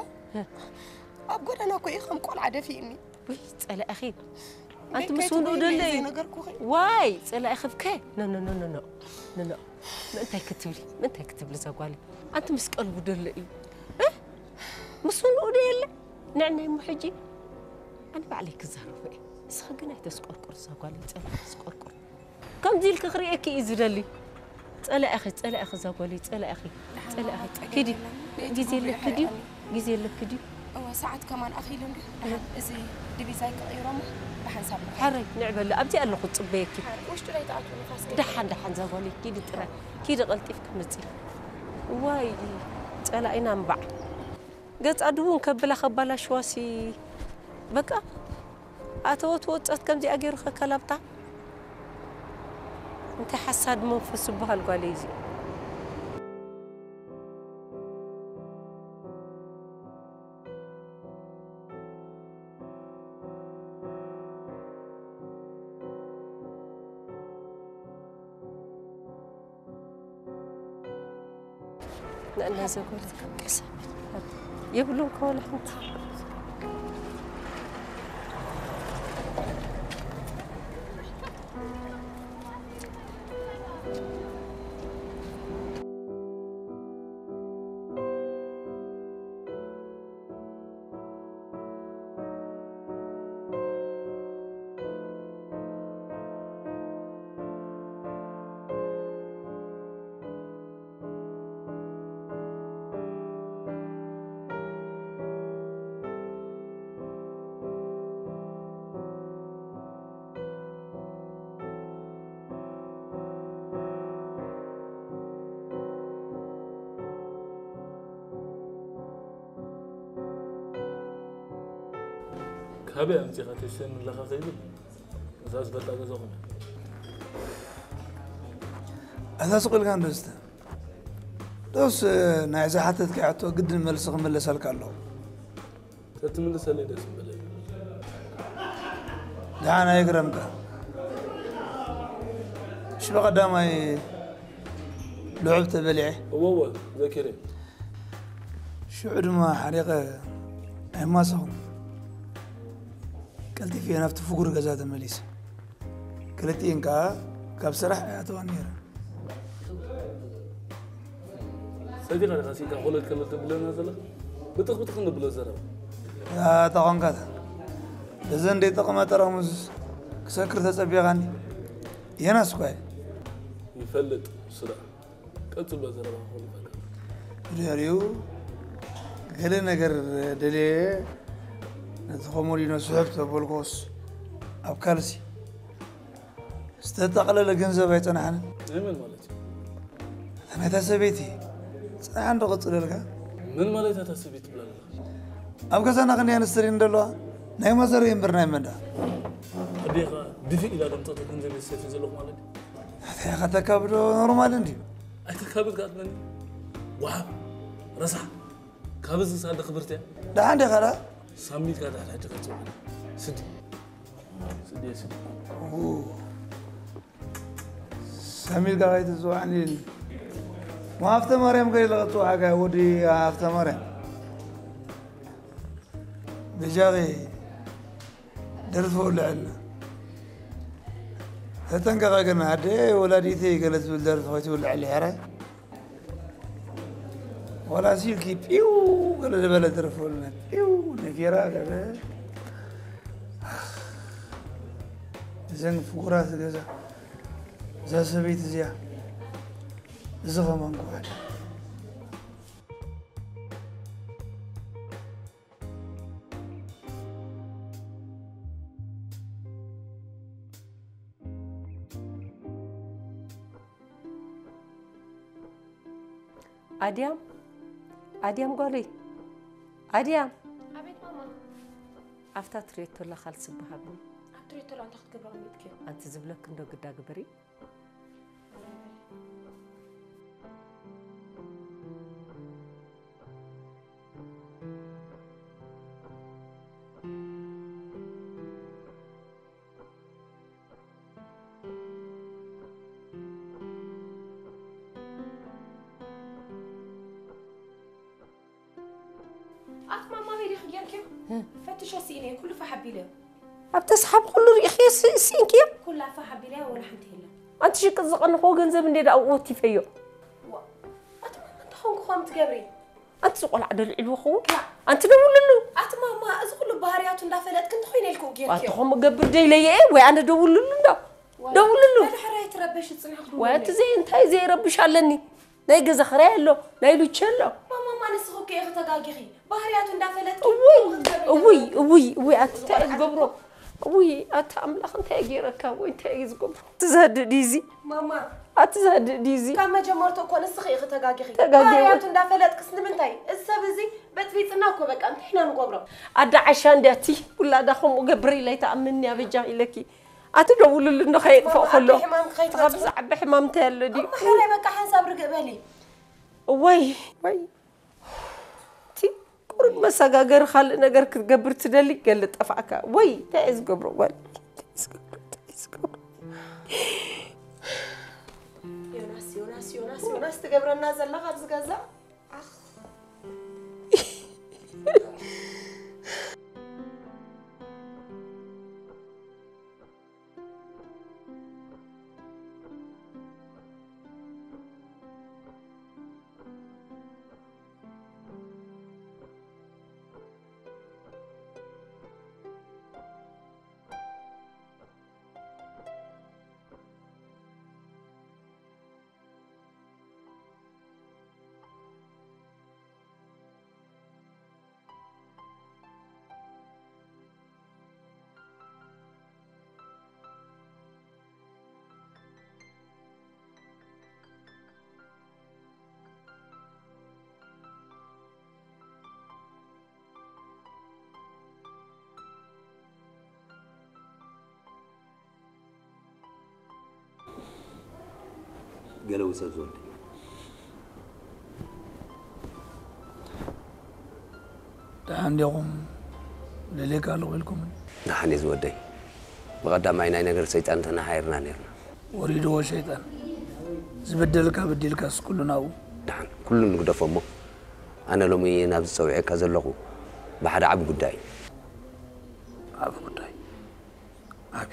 ኣብ ጎደና እኮ እዩ ከም ቆልዓ ደፊእኒ። ውይ ፀላእኺ ኣንቲ ምስ ውንኡ ደለ እዩ። ዋይ ፀላእኺ ብከ ኖ ኖ ኖ ኖ ኖ ኖ ምእንታይ ክትብሊ ምእንታይ ክትብሊ እዛ ጓለይ ኣንቲ ምስ ቀልቡ ደለ እዩ። ምስ ውንኡ ደ የለ ንዕናይ እሞ ሕጂ ኣነ ባዕለይ ክዛረቦ እየ። ንስኺ ግን ኣይተስቆርቁር እዛ ጓለይ ፀላእኺ ስቆርቁር። ከምዚ ኢልኪ ክርእየኪ እዩ ዝደሊ። ጸላኢኺ ጸላኢኺ እዛ ጓለይ ጸላኢኺ ጸላኢኺ። ኪዲ ግዜ ኣለኪ ድዩ? ግዜ ኣለኪ ድዩ? እወ ሰዓት ከማን ኣኺሉ እንዲ። ደሓን እዚ ዲቪዛይ ክቕይሮ እሞ ብሓንሳብ ንኸይድ። ሓረይ ንዕበሊ ኣብዚኣ ኣለኹ ጽበየኪ። ውሽጡ ላይ ተኣትዎ ንፋስ ከይዱ። ደሓን ደሓን እዛ ጓለይ ኪዲ ጥራይ ኪዲ ቀልጢፍኪ ምጺ። ዋይ ጸላኢና እምባዕ ገጻ ድውን ከብላ ከባላሽዋሲ በቃ ኣተወት ወጸት ከምዚኣ ገይሩ ከከላብታ እንታይ ሓሳድ መንፈስ ዝበሃል ጓል እዩ እዚ። ንእና ዘጎል የብሉን ከወላ ሓንቲ ካበይ ኣምጺኻ ተሰን ኣለኻ ከይብል እዛ ዝበልጣ ገዛኹም። ኣታ ስቕ ኢልካ እንዶ ዝተ ዶስ ናይ ዝሓተትካ ሕቶ ግድን መልሲ ክምለሰልካ ኣለዎ። ተትምልሰለይ ደስ ምበለኒ። ደሓን ኣይግረምካ። እሺ ብቐዳማይ ልዑብ ተበሊዐ። እወ እወ ዘኪረ። ሽዑ ድማ ሓሪቐ ኣይማሰኹን። ቀልጢፈ ናብቲ ፍጉር ገዛ ተመሊሰ። ክልቲኤን ከኣ ካብ ስራሕ ኣይኣተዋን ነይረን። ሰዲኻ ዲኻ ሲኢንካ ኮለል ከለል ተብለና ዘለኻ? ብጥኽ ብጥኽ ንብሎ ዘረባ። ኣታ ኾንካታ። በዘን ደይጠቕማ ጠራሙዝ ክሰክር ተጸቢኻኒ። የናስ እኳ እየ። ይፈልጥ እሱ ደኣ። ቀጽሎ ዘረባ ክኾን ይፈልጥ። ብድሕሪኡ ገለ ነገር ደልየ ነቲ ኮሞዲኖ ስሕብ ተበልኩስ ኣብ ካልሲ ዝተጠቕለለ ገንዘብ ኣይጸናሕንን። ናይ መን ማለት እዩ? እታ ናይታ ሰበይቲ። ጽናሕ እንዶ ቀጽለልካ። መን ማለት እያ እታ ሰበይቲ ትብላ ዘለኻ? ኣብ ገዛና ክንደይ ኣንስትሪን እንደለዋ ናይ ማዘረይ እምበር ናይ መን ደኣ? ኣዴኻ ድፍእ ኢላ ደምጸቶ ገንዘብ እየ ዝሰፊ ዘለኹ ማለት እዩ? እንታይ ኢኻ ተካብዶ ኖርማል እንድዩ። ኣይተካብድ ከኣ ትብለኒ? ወሃብ ረሳሕ ካብ እዚ ሳለ ክብርቲ እያ። ደሓን ዲኻ ደኣ? ሳሚት ጋር ዳሕዳሕ ጭቀት ጽውዓል ስዲ ስዲ ስዲ ሳሚት ጋር ኣይትጽውዓኒ። ሃፍተ ማርያም ጋር ኢለ ክጽውዓካ ወዲ ሃፍተ ማርያም በጃኺ ደርፊ ወልዐልና። ተጠንቀቐ ግን ኣደ ወላዲተይ ገለ ዝብል ደርፊ ከይትውልዐሊ ሕራይ። ዋላ ሲልኪ ጲው ገለ ዝበለ ደርፊ ወለነ። ጲው ነጌራ ገለ። እዘን ፍቁራት ገዛ። እዛ ሰበይቲ እዚኣ። እዚ ኸማን ክውዕል። ኣድያም፣ ኣድያም ጓለይ፣ ኣድያም። ኣቤት ማማ። ኣብታ ትሪኦ ተላ ካልሲ በሃብኒ። ኣብ ትሪኦ ተላ እንታይ ክትገብሪ ኣቐሚጥክዮ? ኣንቲ ዝብለክ እንዶ ግዳ ግበሪ። ኣቲ ማማ፣ ኣበይ ዲኺ ጌርክዮ? ፈትሸ ስኢነ፣ ኩሉ ፋሕ ኣቢለዮ። ኣብ ተስሓብ ኩሉ ርኢኽዮ ስ-፣ ስኢንክዮ? ኩላ ፋሕ ኣቢለያ፣ ወላ ሓንቲ የለን። ኣንቲ ሽቅጥ ዝቐንኽዎ ገንዘብ እንዴ ደኣ ኣብኡ ወቲፈዮ? ዋ፣ ኣቲ ማማ፣ እንታይ ኾንኩ ከምኡ ትገብሪ? ኣንቲ እዚ ቆልዓ ዶ ልዒልዎ ኸውን? ያ። ኣንቲ ደውልሉ። ኣቲ ማማ፣ እዚ ኩሉ ባህርያቱ እንዳፈለጥክ እንታይ ኮይነ ኢልክኡ ጌርክዮ? ኣቲ ኸምኡ ገብር ደይለየ እየ ወይ ኣነ ደውልሉ እንዶ? ወላ ደውልሉ። ወላ ሕራይ ትረበሽ ጽንሕ ክድውል ወይ ኣቲ እየ። ዘይ-፣ እንታይ ዘይረብሽ ኣለኒ? ናይ ገዛ ኽራይ ኣሎ፣ ናይ ሉቸ ኣሎ። ማማ፣ ማማ፣ ንስኺ እኮ ኢኺ ተጋጊኺ። ባህርያቱ እንዳፈለጥኪ እውይ፣ ከምኡ ክትገብሪ እውይ፣ እውይ፣ እውይ፣ ኣቲ እንታይ እየ ዝገብሮ? እውይ፣ ኣቲ ኣምላኽ እንታይ እየ ገይረካ? ወይ እንታይ እየ ዝገብሮ? ኣቲ ዘህድእ ድዩ እዚ? ማማ። ኣቲ ዘህድእ ድዩ እዚ? ካብ መጀመርቱ እኮ ንስኺ ኢኺ ተጋጊኺ። ተጋግየ። ባህርያቱ እንዳፈለጥክስ ንምንታይ? እዚ ሰብ እዚ በጥቢጥና እኮ በቃ እንታይ ኢና ንገብሮ? ኣደ ዓሻ እንድያ እቲ ውላዳ ከምኡ ገብረ ኢላ ኣይትኣምንኒ ኣበጃ ኢለኪ። ኣቲ ደውልሉ እንዶ ከየጥፍኦ ማማ፣ ከሎ። ኣቲ ሕማም ከይትመጽእ። ካብዚ ዓቢ ሕማም እንታይ ኣሎ ድዩ? ማማ፣ ሕራይ በቃ ሓንሳብ ርግእ በሊ። እዋይ፣ ወይ። እቲ ቁሩብ መሰጋገሪ ካልእ ነገር ክትገብር ትደሊ፣ ገለ ጠፋእካ። ወይ፣ እንታይ እየ ዝገብሮ ጓል? እንታይ እየ ዝገብሮ? እንታይ እየ ዝገብሮ? ዮናስ፣ ዮናስ፣ ዮናስ፣ ዮናስ፣ ትገብረና ዘላ ካብዚ ገዛ? ኣኽ። ገለ ውሰድ ዝወደይ። ደሓን ዲኹም? ደልየካ ኣለኹ ኢልኩምኒ? ደሓን እየ ዝወደይ። ብቐዳማይ ናይ ነገር ሰይጣን ተነሃይርና ነይርና። ወሪድዎ ሸይጣን። ዝበደልካ በዲልካስ ኩሉ ናብኡ። ደሓን፣ ኩሉ ንግደፎ እሞ፣ ኣነ ሎሚ ናብዚ ጸዊዐካ ዘለኹ ብሓደ ዓቢ ጉዳይ እዩ። ዓቢ ጉዳይ? ዓቢ።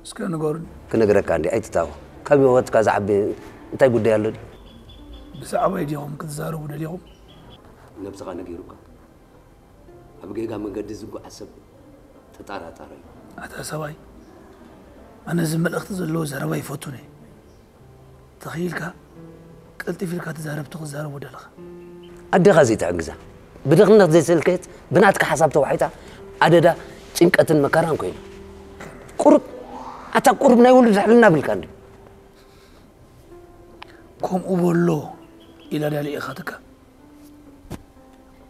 እስከ ንገሩኒ። ክነግረካ እንዲ ኣይትታወ። ካብ ህይወትካ ዝዓቢ እንታይ ጉዳይ ኣሎ ድዩ? ብዛዕባይ ዲኹም ክትዛረቡ ደሊኹም? ነብስኻ ነጊሩካ። ኣብ ጌጋ መንገዲ ዝጓዓዝ ሰብ ተጠራጣሪ እዩ። ኣታ ሰብኣይ፣ ኣነ እዚ መልእኽቲ ዘለዎ ዘረባ ይፈቱን እየ። ተኽኢልካ ቀልጢፍ ኢልካ ተዛረብ፣ እቲ ክትዛረቦ ደለኻ። ኣዴኻ ዘይትሕግዛ፣ ብድኽነት ዘይሰልከየት፣ ብናትካ ሓሳብ ተዋሒጣ፣ ኣደዳ ጭንቀትን መከራን ኮይና። ቁሩብ፣ ኣታ ቁሩብ ናይ ውሉድ ልዕልና ብልካ እንድዩ። ከምኡ በሎ ኢላ ድያ ልኢኻትካ?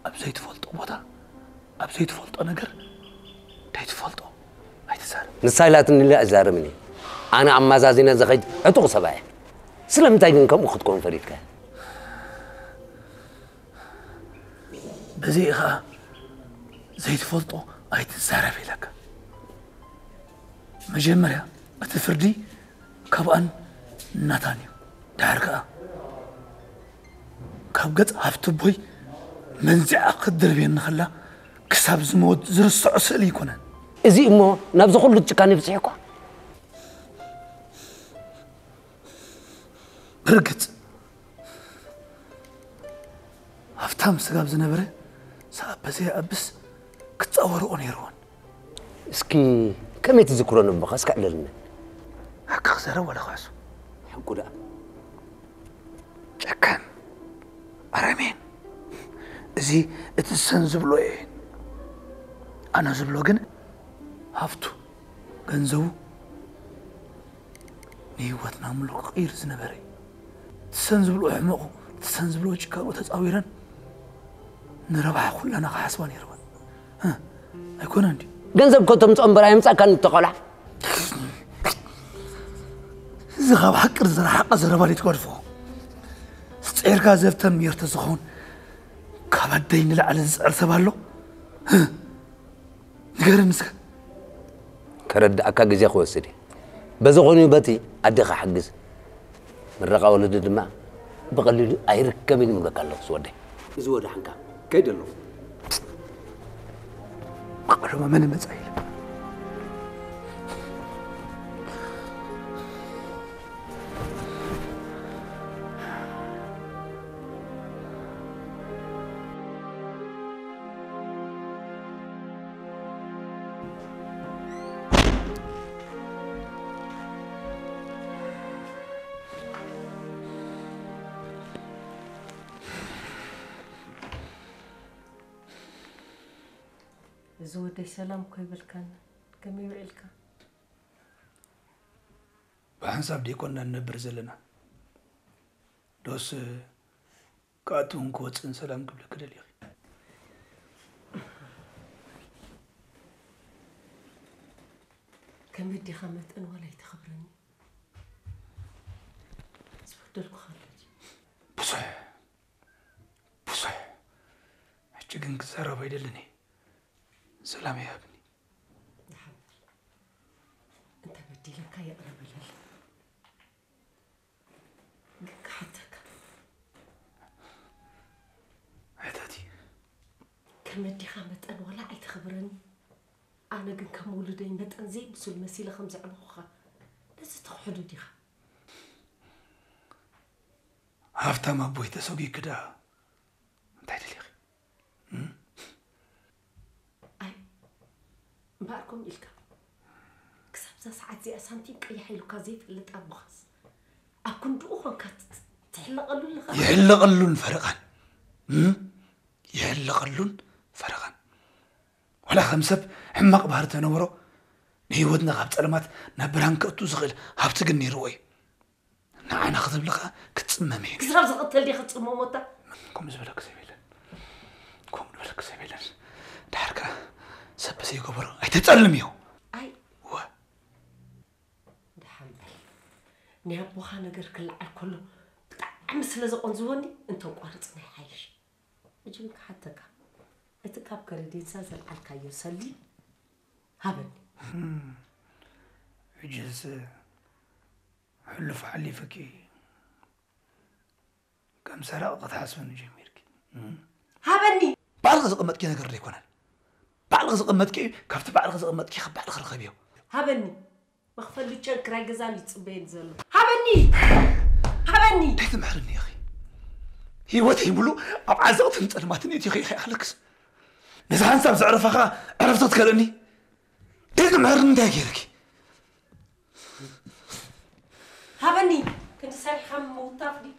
ኣብ ዘይትፈልጦ ቦታ፣ ኣብ ዘይትፈልጦ ነገር፣ ዘይትፈልጦ ኣይትዛረብ። ንሳ ኢላትኒ ኢለ ኣይዛረብን እየ። ኣነ ኣመዛዚነ ዝኸይድ ዕጡቕ ሰብኣይ እየ። ስለምንታይ ግን ከምኡ ክትከውን ፈሪድካ? በዚኡ ኸኣ ዘይትፈልጦ ኣይትዛረብ ኢለካ። መጀመርያ እቲ ፍርዲ ካብኣን ናታን እዩ። ድሓር ከኣ ካብ ገጽ ሃፍትቦይ መንዚዓ ክትድርብየኒ ከላ ክሳብ ዝመወት ዝርስዖ ስእሊ ኣይኮነን። እዚ እሞ ናብዚ ኩሉ ጭካኔ ብጽሑ እኳ። ብርግጽ፣ ሃብታም ስጋብ ዝነበረ፣ ዝኣበሰ ይኣብስ፣ ክጻወርኦ ነይርዎን። እስኪ ከመይ ትዝክሮ ነቦኻ እስከ ዕለልና። ሓቂ ክዛረብ ዋላ ክሕሱ። ሓቁ ደኣ። ጨካን፣ ኣረሜን። እዚ እቲ ሰን ዝብሎ እየ። ኣነ ዝብሎ ግን ሃብቱ፣ ገንዘቡ፣ ንህይወትና ምሉእ ክቕይር ዝነበረ እዩ። እቲ ሰን ዝብሎ ሕመቑ፣ እቲ ሰን ዝብሎ ጭካኑ ተጻዊረን ንረብሓ ኩላና ክሓስባ ነይርወን። እ፣ ኣይኮነን ድዩ? ገንዘብ እኮ ተምጽኦ እምበር ኣየምጻእካን እቶ ቆልዓ። እዚ ካብ ሓቂ ዝረሓቐ ዘረባ ድዩ ትገድፎ? ጸይርካ ዘብተን ሜርተ ዝኸውን ካብ ኣደይ ንላዕሊ ዝጽዕር ሰብ ኣሎ? እ፣ ንገረኒ እስከ። ከረድኣካ ግዜ ክወስድ እዩ። በዚ ኾይኑ በቲ ኣዴኻ ሓግዝ። ምረቓ ወለዲ ድማ ብቐሊሉ ኣይርከብን ይብለካ ኣለኹ ዝወደይ። እዚ ወደ ሓንካ ከይደ ኣለኹ። ቀደማ መን መጻ ኢለ። እዚ ወደይ ሰላም እኮ ይብልካና። ከመይ ውዒልካ? ብሓንሳብ ደይኮንና ንነብር ዘለና። ዶስ ክኣትውን ክወፅእን ሰላም ክብለኪ ደሊኺ? ከም ኣዴኻ መጠን ዋላ ኣይተኽብረኒ። ዝበደልኩኻ ኣሎ ድዩ? ብዙሕ፣ ብዙሕ። ሕጂ ግን ክዛረብ ኣይደልን እየ። ሰላም ይሃብኒ። ደሓን በል። እንተ በዲለካ ይቕረ በለለይ። ግን ክሓተካ። ሕተቲ። ከም ኣዴኻ መጠን ዋላ ኣይተኽብረኒ። ኣነ ግን ከም ውሉደይ መጠን ዘይብሱል መሲለ ከም ዘዕበኹኻ ነዚ ትኽሕዶ ዲኻ? ሃፍታም ኣቦይ ተሰጒግኪ ደኣ እንታይ ደሊኺ? እም? ኣይ፣ እምበኣር ከምኡ ኢልካ። ክሳብ እዛ ሰዓት እዚኣ ሳንቲም ቀይሕ ኢሉካ ዘይፈልጥ ኣቦኻስ፣ ኣብ ክንድኡ ኾንካ ት-፣ ት-፣ ትሕለቐሉ ኣለኻ? ይሕለቐሉን ፈረቓን። እም? ይሕለቐሉን ፈረቓን። ዋላ ከም ሰብ ሕማቕ ባህሪ ተነበሮ፣ ንህይወትና ካብ ጸልማት ናብ ብርሃን ከእቱ ዝኽእል ሃብቲ ግን ነይርዎ እዩ። ንዓና ክትብሊ ኸኣ ክትጽመም እየ። ክሳብ ዝቕተል ድየ ክትጽመሞ እታ? ከምኡ ዝበለኪ ሰብ የለን። ከምኡ ዝበለኪ ሰብ የለን። ድሓር ከኣ ሰብ ብዘይገበሮ ኣይተጸልምዮ። ኣይ። እወ። ደሓን በል። ናይ ኣቦኻ ነገር ክለዓል ከሎ ብጣዕሚ ስለ ዘቖንዝወኒ እንተቋርጽና ይሓይሽ። ሕጂ ግን ክሓተካ። እቲ ካብ ከረዴንሳ ዘልዓልካዮ ሰሊ ሃበኒ። እም። ሕጅስ ሕሉፍ ሓሊፍኪ ከም ሰራቒ ክትሓስብኒ ጀሚርኪ። እም። ሃበኒ! ባዕልኺ ዘቐመጥኪ ነገር ዶ ኣይኮነን? ባዕልኺ ዘቐመጥኪ፣ ካብቲ ባዕልኺ ዘቐመጥኪ ካብ ባዕልኺ ርኸብዮ። ሃበኒ! መኽፈሊ ጨን ክራይ ገዛን እዩ ዝጽበየኒ ዘሎ። ሃበኒ! ሃበኒ! እንታይ ትምሕርኒ ኢኺ? ህይወተይ ሙሉእ ኣብ ዓዘቕትን ጸልማትን እቲኺ ኢኺ ኣለክስ። ነዚ ሓንሳብ ዘዕረፋኻ ዕረፍቲ ክትከልእኒ? እንታይ ትምሕርኒ እንታይ ገይርኪ? ሃበኒ! ክንዲ ሰሪሕኻ ምውታፍ ድዩ?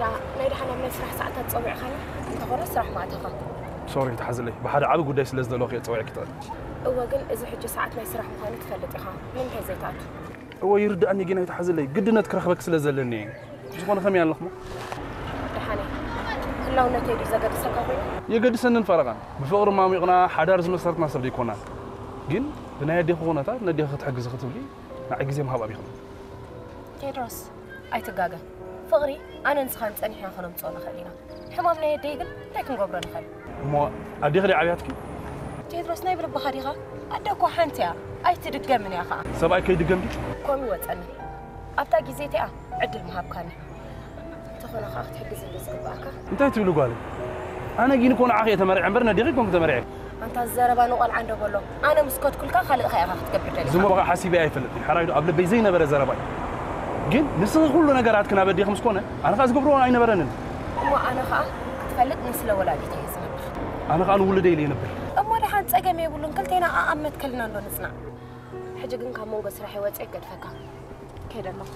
ዳ ናይ ደሓን ኣብ ናይ ስራሕ ሰዓታት ጸዊዕኻኒ? እንተኾነ ስራሕ ማእተኻ። ሶሪ፣ ይትሓዘለይ። ብሓደ ዓቢ ጉዳይ ስለ ዝደለኹ እየ ጸዊዐኪ ትኽእል። እወ፣ ግን እዚ ሕጂ ሰዓት ናይ ስራሕ ምዃኑ ትፈልጥ ኢኻ። ንምንታይ ዘይትኣቱ? እወ፣ ይርድኣኒ፣ ግን ኣይትሓዘለይ። ግድነት ክረኽበኪ ስለ ዘለኒ እየ። ብዝኾነ ከመይ ኣለኽሞ? ደሓን እየ። ህላውነተይ ድዩ ዘገድሰካ ኮይኑ? የገድሰንን ፈረቓን። ብፍቕሪ ማሚቕና ሓዳር ዝመሰርትና ሰብ ደይኮና። ግን ብናይ ኣዴኺ ኩነታት ነዴኺ ክትሕግዚ ክትብሊ ንዓይ ግዜ ምሃብ ኣቢኽኒ። ቴድሮስ፣ ኣይትጋገ። ፍቕሪ ኣነን ንስኻን ጸኒሕና ከነምጽኦ ንኽእል ኢና። ሕማም ናይ ኣደይ ግን እንታይ ክንገብሮ ንኽእል? እሞ ኣዴኺ ድያ ዓብያትኪ? ቴድሮስ፣ ናይ ብልብኻ ዲኻ? ኣደ እኮ ሓንቲ እያ። ኣይትድገምን እያ ኸዓ። ሰብኣይ ከይድገም ድዩ? ከምኡ ይወጸኒ። ኣብታ ግዜ እቲኣ ዕድል ምሃብካኒ። እንተኾነ ኸዓ ክትሕግዝኒ ዝግብኣካ። እንታይ ትብሊ ጓለይ? ኣነ ግን እኮ ንዓኺ እየ ተመሪዐ እምበር ነዴኺ ኣይኮንኩ ተመሪዐ። ኣንታ ዘረባ ንቖልዓ እንዶ በሎ። ኣነ ምስ ከድኩልካ ካልእ ኸ ኢኻ ክትገብር ደሊኻ? ዝሞ በቓ ሓሲበ ኣይፈልጥን። ሓራይ ዶ ኣብ ልበይ ዘይነበረ ዘረባ እዩ። ግን ንስኺ ኩሉ ነገራትኪ ናብ ኣዴኺ ምስ ኮነ፣ ኣነ ኸኣ ዝገብሮ ኣይነበረንን። እሞ ኣነ ኸኣ ክትፈልጥ ንስለ ወላዲተይ እየ ዝነብር። ኣነ ኸኣ ንውሉደይ ኢለ ይነብር። እሞ ደሓን ጸገም የብሉን፣ ክልቴና ኣኣብ መትከልና እንዶ ንጽናዕ። ሕጂ ግን ካብ መንጎ ስራሐይ ወጺኤ ክገድፈካ። ከይደ ኣለኹ።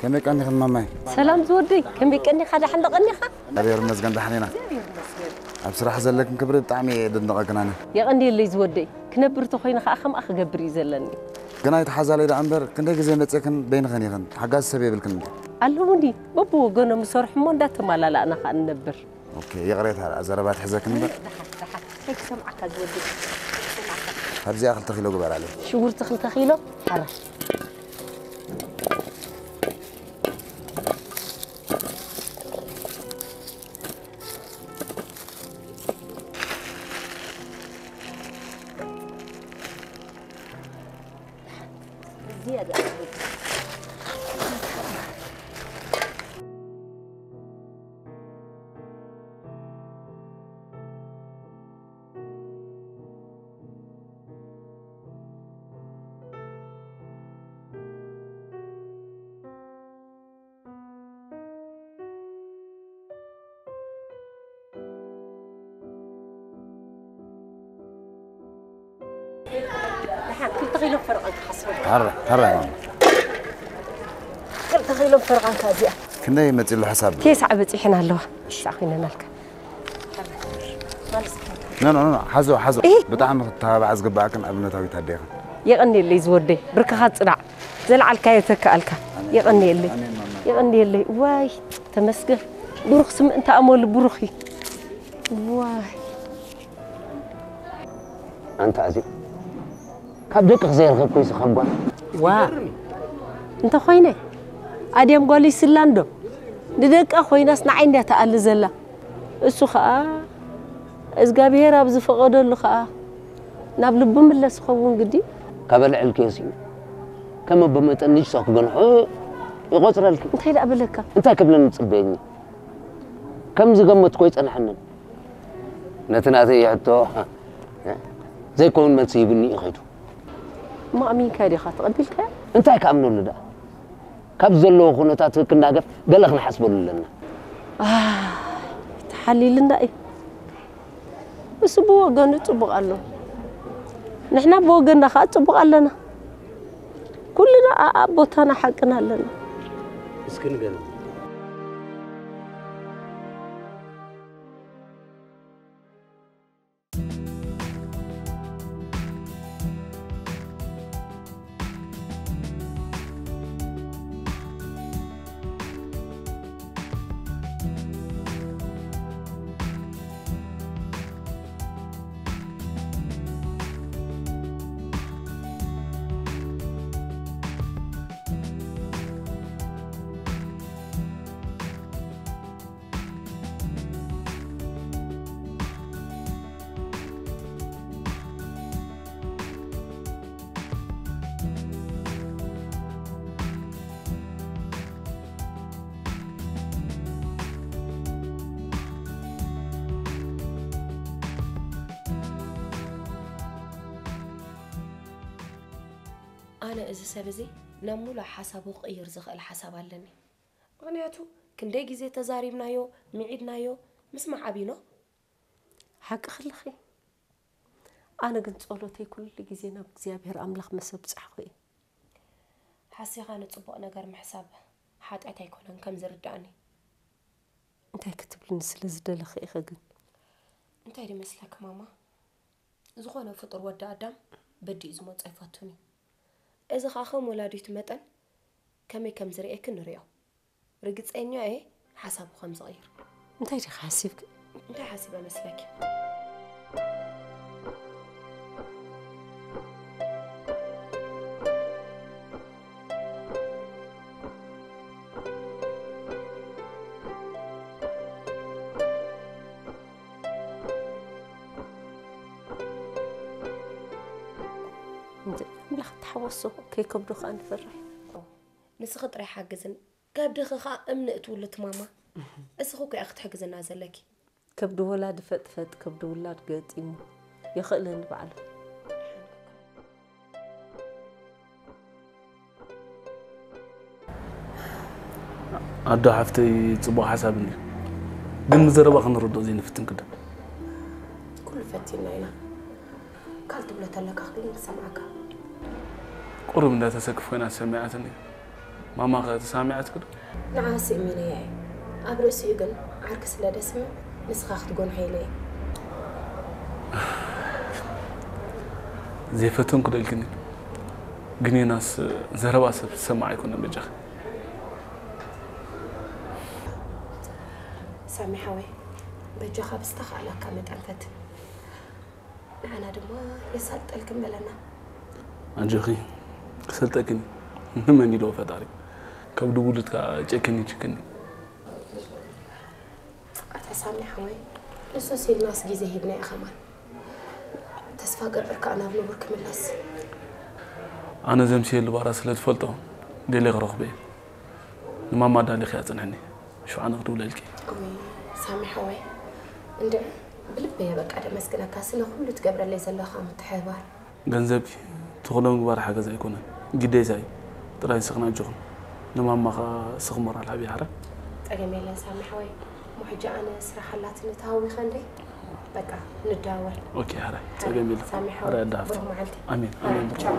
ከመይ ቀኒኽን ማማይ? ሰላም ዝወደይ፣ ከመይ ቀኒኻ? ደሓን ዶ ቀኒኻ? እግዚኣብሔር ይመስገን ደሓን ኢና። ኣብ ስራሕ ዘለክን ክብሪ ብጣዕሚ እየ ደድንቐክን ኣነ። የቐንየለይ ዝወደይ፣ ክነብር ተኾይነ ኸኣ ከምኣ ክገብር እዩ ዘለኒ። ግን ኣይትሓዛለይ ደኣ እምበር፣ ክንደይ ግዜ መጺእክን በይንኽን ኢኽን፣ ሓጋዚ ሰብ የብልክን እንዴ? ኣለዉኒ፣ በብወገኖም ይሰርሑ እሞ እንዳተማላላእና ኸኣ ንነብር። ኦኬ፣ ይቕሬታ ደኣ ዘረባ ትሕዘክን እምበር። ደሓን፣ ደሓን፣ ከይክሰምዓካ ዝወደይ፣ ከይክሰምዓካ። ካብዚኣ ክልተ ኪሎ ግበራለይ። ሽጉርቲ ክልተ ኪሎ፣ ሓራ። ደሓን ክልተ ኪሎ ፈረቓን ክሓስበሉ። ሕራይ፣ ሕራይ ማማ። ክልተ ኪሎ ፈረቓን ካብዚኣ። ክንደይ መጺሉ ሕሳብ? ቴስዓ በጺሐን ኣለዋ። ቴስዓ ኮይነናልካ። ኖ፣ ኖ፣ ኖ፣ ኖ፣ ሓዞ፣ ሓዞ። እህ። ብጣዕሚ ክትተባባዓ ዝግባኣክን ኣብነታዊት ኣዴ ኢኽን። የቐንየለይ ዝወደይ፣ ብርክኻ ጽናዕ። ዘልዓልካዮ ተካኣልካ። ኣሜን። የቐንየለይ። ኣሜን ማማ። የቐንየለይ። ዋይ፣ ተመስገን። ብሩኽ ስም እንተ ኣመሉ ብሩኽ እዩ። ዋይ። ኣንታ ኣዜብ፣ ካብ ደቅኺ ዘይረኸብኩ ይስኸም ጓል። ዋ። እንተ ኾይነ፣ ኣድያም ጓል ይስላ እንዶ። ንደቃ ኮይናስ ንዓይ እንድያ ትኣሊ ዘላ። እሱ ኸኣ፣ እዝጋብሄር ኣብ ዝፈቐደሉ ኸኣ፣ ናብ ልቡ ምለስ ይኸውን ግዲ። ካብ ኣልዕልክዮ ስዩ፣ ከም ኣቦ መጠን ንእሽቶ ክገንሖ ይቖጽረልኪ። እንታይ ደኣ በለካ? እንታይ ክብለኒ ትጽበየኒ? ከም ዝገመትኩ ኣይጸንሐንን። ነቲ ናተይ ሕቶ ዘይከውን መልሲ ሂብኒ እዩ ኸይዱ። እሞ ኣሚንካዮ ዲኻ? ተቐቢልካዮ? እንታይ ክኣምነሉ ደኣ? ካብ ዘለዎ ኩነታት ክናገፍ ገለ ክንሓስበሉ ኣለና። ኣይ፣ ተሓሊልና እዩ። እሱ ብወገኑ ጽቡቕ ኣሎ። ንሕና ብወገንና ኸኣ ጽቡቕ ኣለና። ኩልና ኣኣብ ቦታና ሓቅና ኣለና። እስኪ ንገርኒ። ኣነ እዚ ሰብ እዚ ናብ ሙሉእ ሓሳቡ ክቕይር ዝኽእል ሓሳብ ኣለኒ። ምኽንያቱ ክንደይ ግዜ ተዛሪብናዮ፣ ምዒድናዮ፣ ምስማዕ ኣቢኖ። ሓቅኺ ኣለኺ። ኣነ ግን ጸሎተይ ኩሉ ግዜ ናብ እግዚኣብሔር ኣምላኽ ምስ ኣብጻሕኹ እዩ። ሓሲኻ ንጽቡቕ ነገር ምሕሳብ ሓጢኣት ኣይኮነን ከም ዝርድኣኒ። እንታይ ክትብልኒ ስለ ዝደለኺ ኢኺ ግን? እንታይ ድመስለኪ ማማ? ዝኾነ ፍጡር ወዲ ኣዳም በዲኡ ዝመጾ ኣይፈቱን እዩ። እዚ ኸኣ ከም ወላዲቱ መጠን ከመይ ከም ዝርእየኪ ንርእዮ። ርግጸኛ እየ ሓሳቡ ከም ዝቕይር። እንታይ ዲኺ ሓሲብኪ? እንታይ ሓሲበ መስለኪ? እንተ ኣምላኽ ተሓወሶ ከይከብዶ ከኣ ንፈርሕ። ንስኺ ጥራይ ሓግዝን፣ ከብድኺ ከኣ እምኒ እትውሉ ትማማ። እስኺ እኮ ኢኺ ክትሕግዝና ዘለኪ። ከብዲ ወላዲ ፈጥፈጥ፣ ከብዲ ውላድ ገጢሙ። የኽእለኒ ባዕሉ። ኣዶ ሓፍተይ ጽቡቕ ሓሳብ እንድዩ። ግን ምስ ዘረባ ክንርድኦ ዘይንፍትን ግድን። ኩሉ ፈቲና ኢና። ካል ትብሎ ተለካ ኩሉ ንሰምዓካ። ቁሩብ እንዳተሰክፍ ኮይና ሰሚዓትኒ። ማማ ከ ተሳሚዓትኪ ዶ? ንዓ ስእሚነያ እየ። ኣብ ርእሲኡ ግን ዓርኪ ስለ ደስምዕ ንስኻ ክትጎንሖ ኢለ እየ። ዘይፈተንኩ ዶ ኢልክኒ? ግን ዮናስ ዘረባ ሰብ ዝሰማዕ ኣይኮነን በጃኺ። ሳሚ ሓወይ በጃኻ ብዝተኻእለካ መጠን ፈትን። ንዓና ድማ የሳልጠልክን በለና። ኣጆኺ ክሰልጠክን ንመን ኢልዎ ፈጣሪ። ከብዲ ውሉድካ ጨክኒ ችክኒ። ኣታ ሳሚ ሓወይ ንሱስ ኢልናስ ግዜ ሂብናዮ ከማን። ተስፋ ገብር ከኣ ናብ ንቡር ክምለስ። ኣነ ዘምስየሉ ባራ ስለ ዝፈልጦ ደልየ ክረኽቦ እየ። ንማማ ኣዳሊኺ ኣጽንሕኒ። ሽዑ ኣነ ክድውለልኪ። እውይ ሳሚ ሓወይ እንድዒ ብልበይ እየ በቃ ደመስግነካ ስለ ኩሉ ትገብረለይ ዘለኻ ምትሕብባር። ገንዘብኪ ትኽእሎ ምግባር ሓገዝ ኣይኮነን ግዴታ እዩ። ጥራይ ንስኽን ኣጆኽን ንማማ ኸኣ ንስኺ ሞራል ሃብያ ሓራይ። ጸገም የለን ሳሚ ሓወይ። እሞ ሕጂ ኣነ ስራሕ ኣላትኒ ተሃዊኸ እንድዒ። በቃ ንደዋወል። ኦኬ ሓራይ ጸገም የለን። ሳሚ ሓወይ ሓራይ ኣዳ ሃፍቱ። ብሩኽ መዓልቲ። ኣሜን ኣሜን ብሩኽ። ቻው።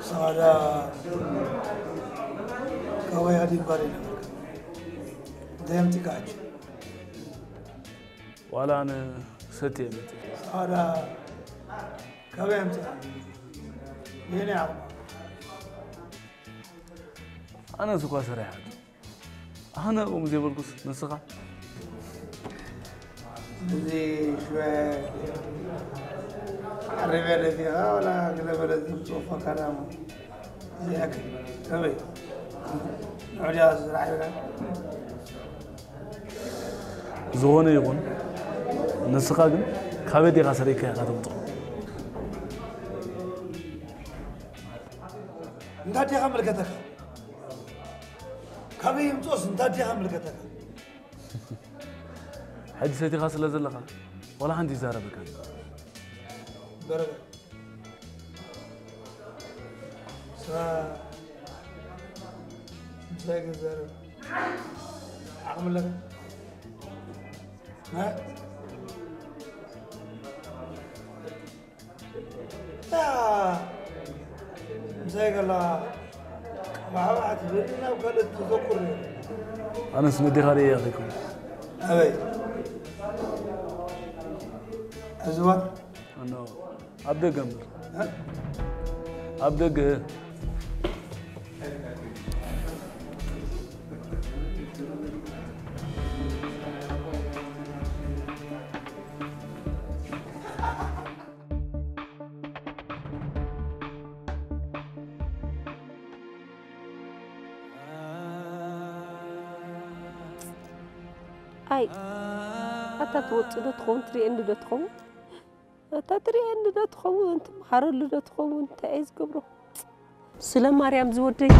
ሳዳ ካባይ ኣዲን ባሬ ነበርካ። እንታይ ኣምጺእካ ሕጂ? ዋላ ኣነ ክሰቲ እየ መጺእ። ሳዳ ካበይ ኣምጺእካ? የኔ ዓቕማ። ኣነስ እኳ ሰሪሐ ኣነ እሞ ዘይበልኩስ ንስኻ? እዚ ሽወ ዓረብያ ደፊኻ ዋላ ገለ በለ ዝምፅኡ ፈካዳ እሞ እዚኣክ ከመይ ንዑ ድያ ስራሕ ኢልካ? ዝኾነ ይኹን ንስኻ ግን ካበይ ዲኻ ሰሪቕካ ኢኻ ተምፅኦ? እንታይ ዲኻ መልከተካ? ይምጾስ እንታይ ዲኻ ምልከተካ? ሕጂ ሰቲኻ ስለ ዘለኻ ዋላ ሓንቲ ይዛረበካ። በረበ ስራ ምሳይ ገዛረ ዓቕሚ ኣለካ? እ? ያ፣ ምሳይ ገላ ቀባዕባዕ ትብል ናብ ካልእ ተዘኩር ነይሩ። ኣነስ ነዴኻ ደየ ያኺኩም። ኣበይ? ሕዝዋ? ኣኖ ኣብ ደገ እምበር። እ? ኣብ ደገ። ኣይ ኣታ ትወፅእ ዶ ትኸውን? ትሪኤኒ ዶ ትኸውን? ኣታ ትሪኤኒ ዶ ትኸውን? ትመሃረሉ ዶ ትኸውን? እንታይ እየ ዝገብሮ? ስለ ማርያም ዝወደይ።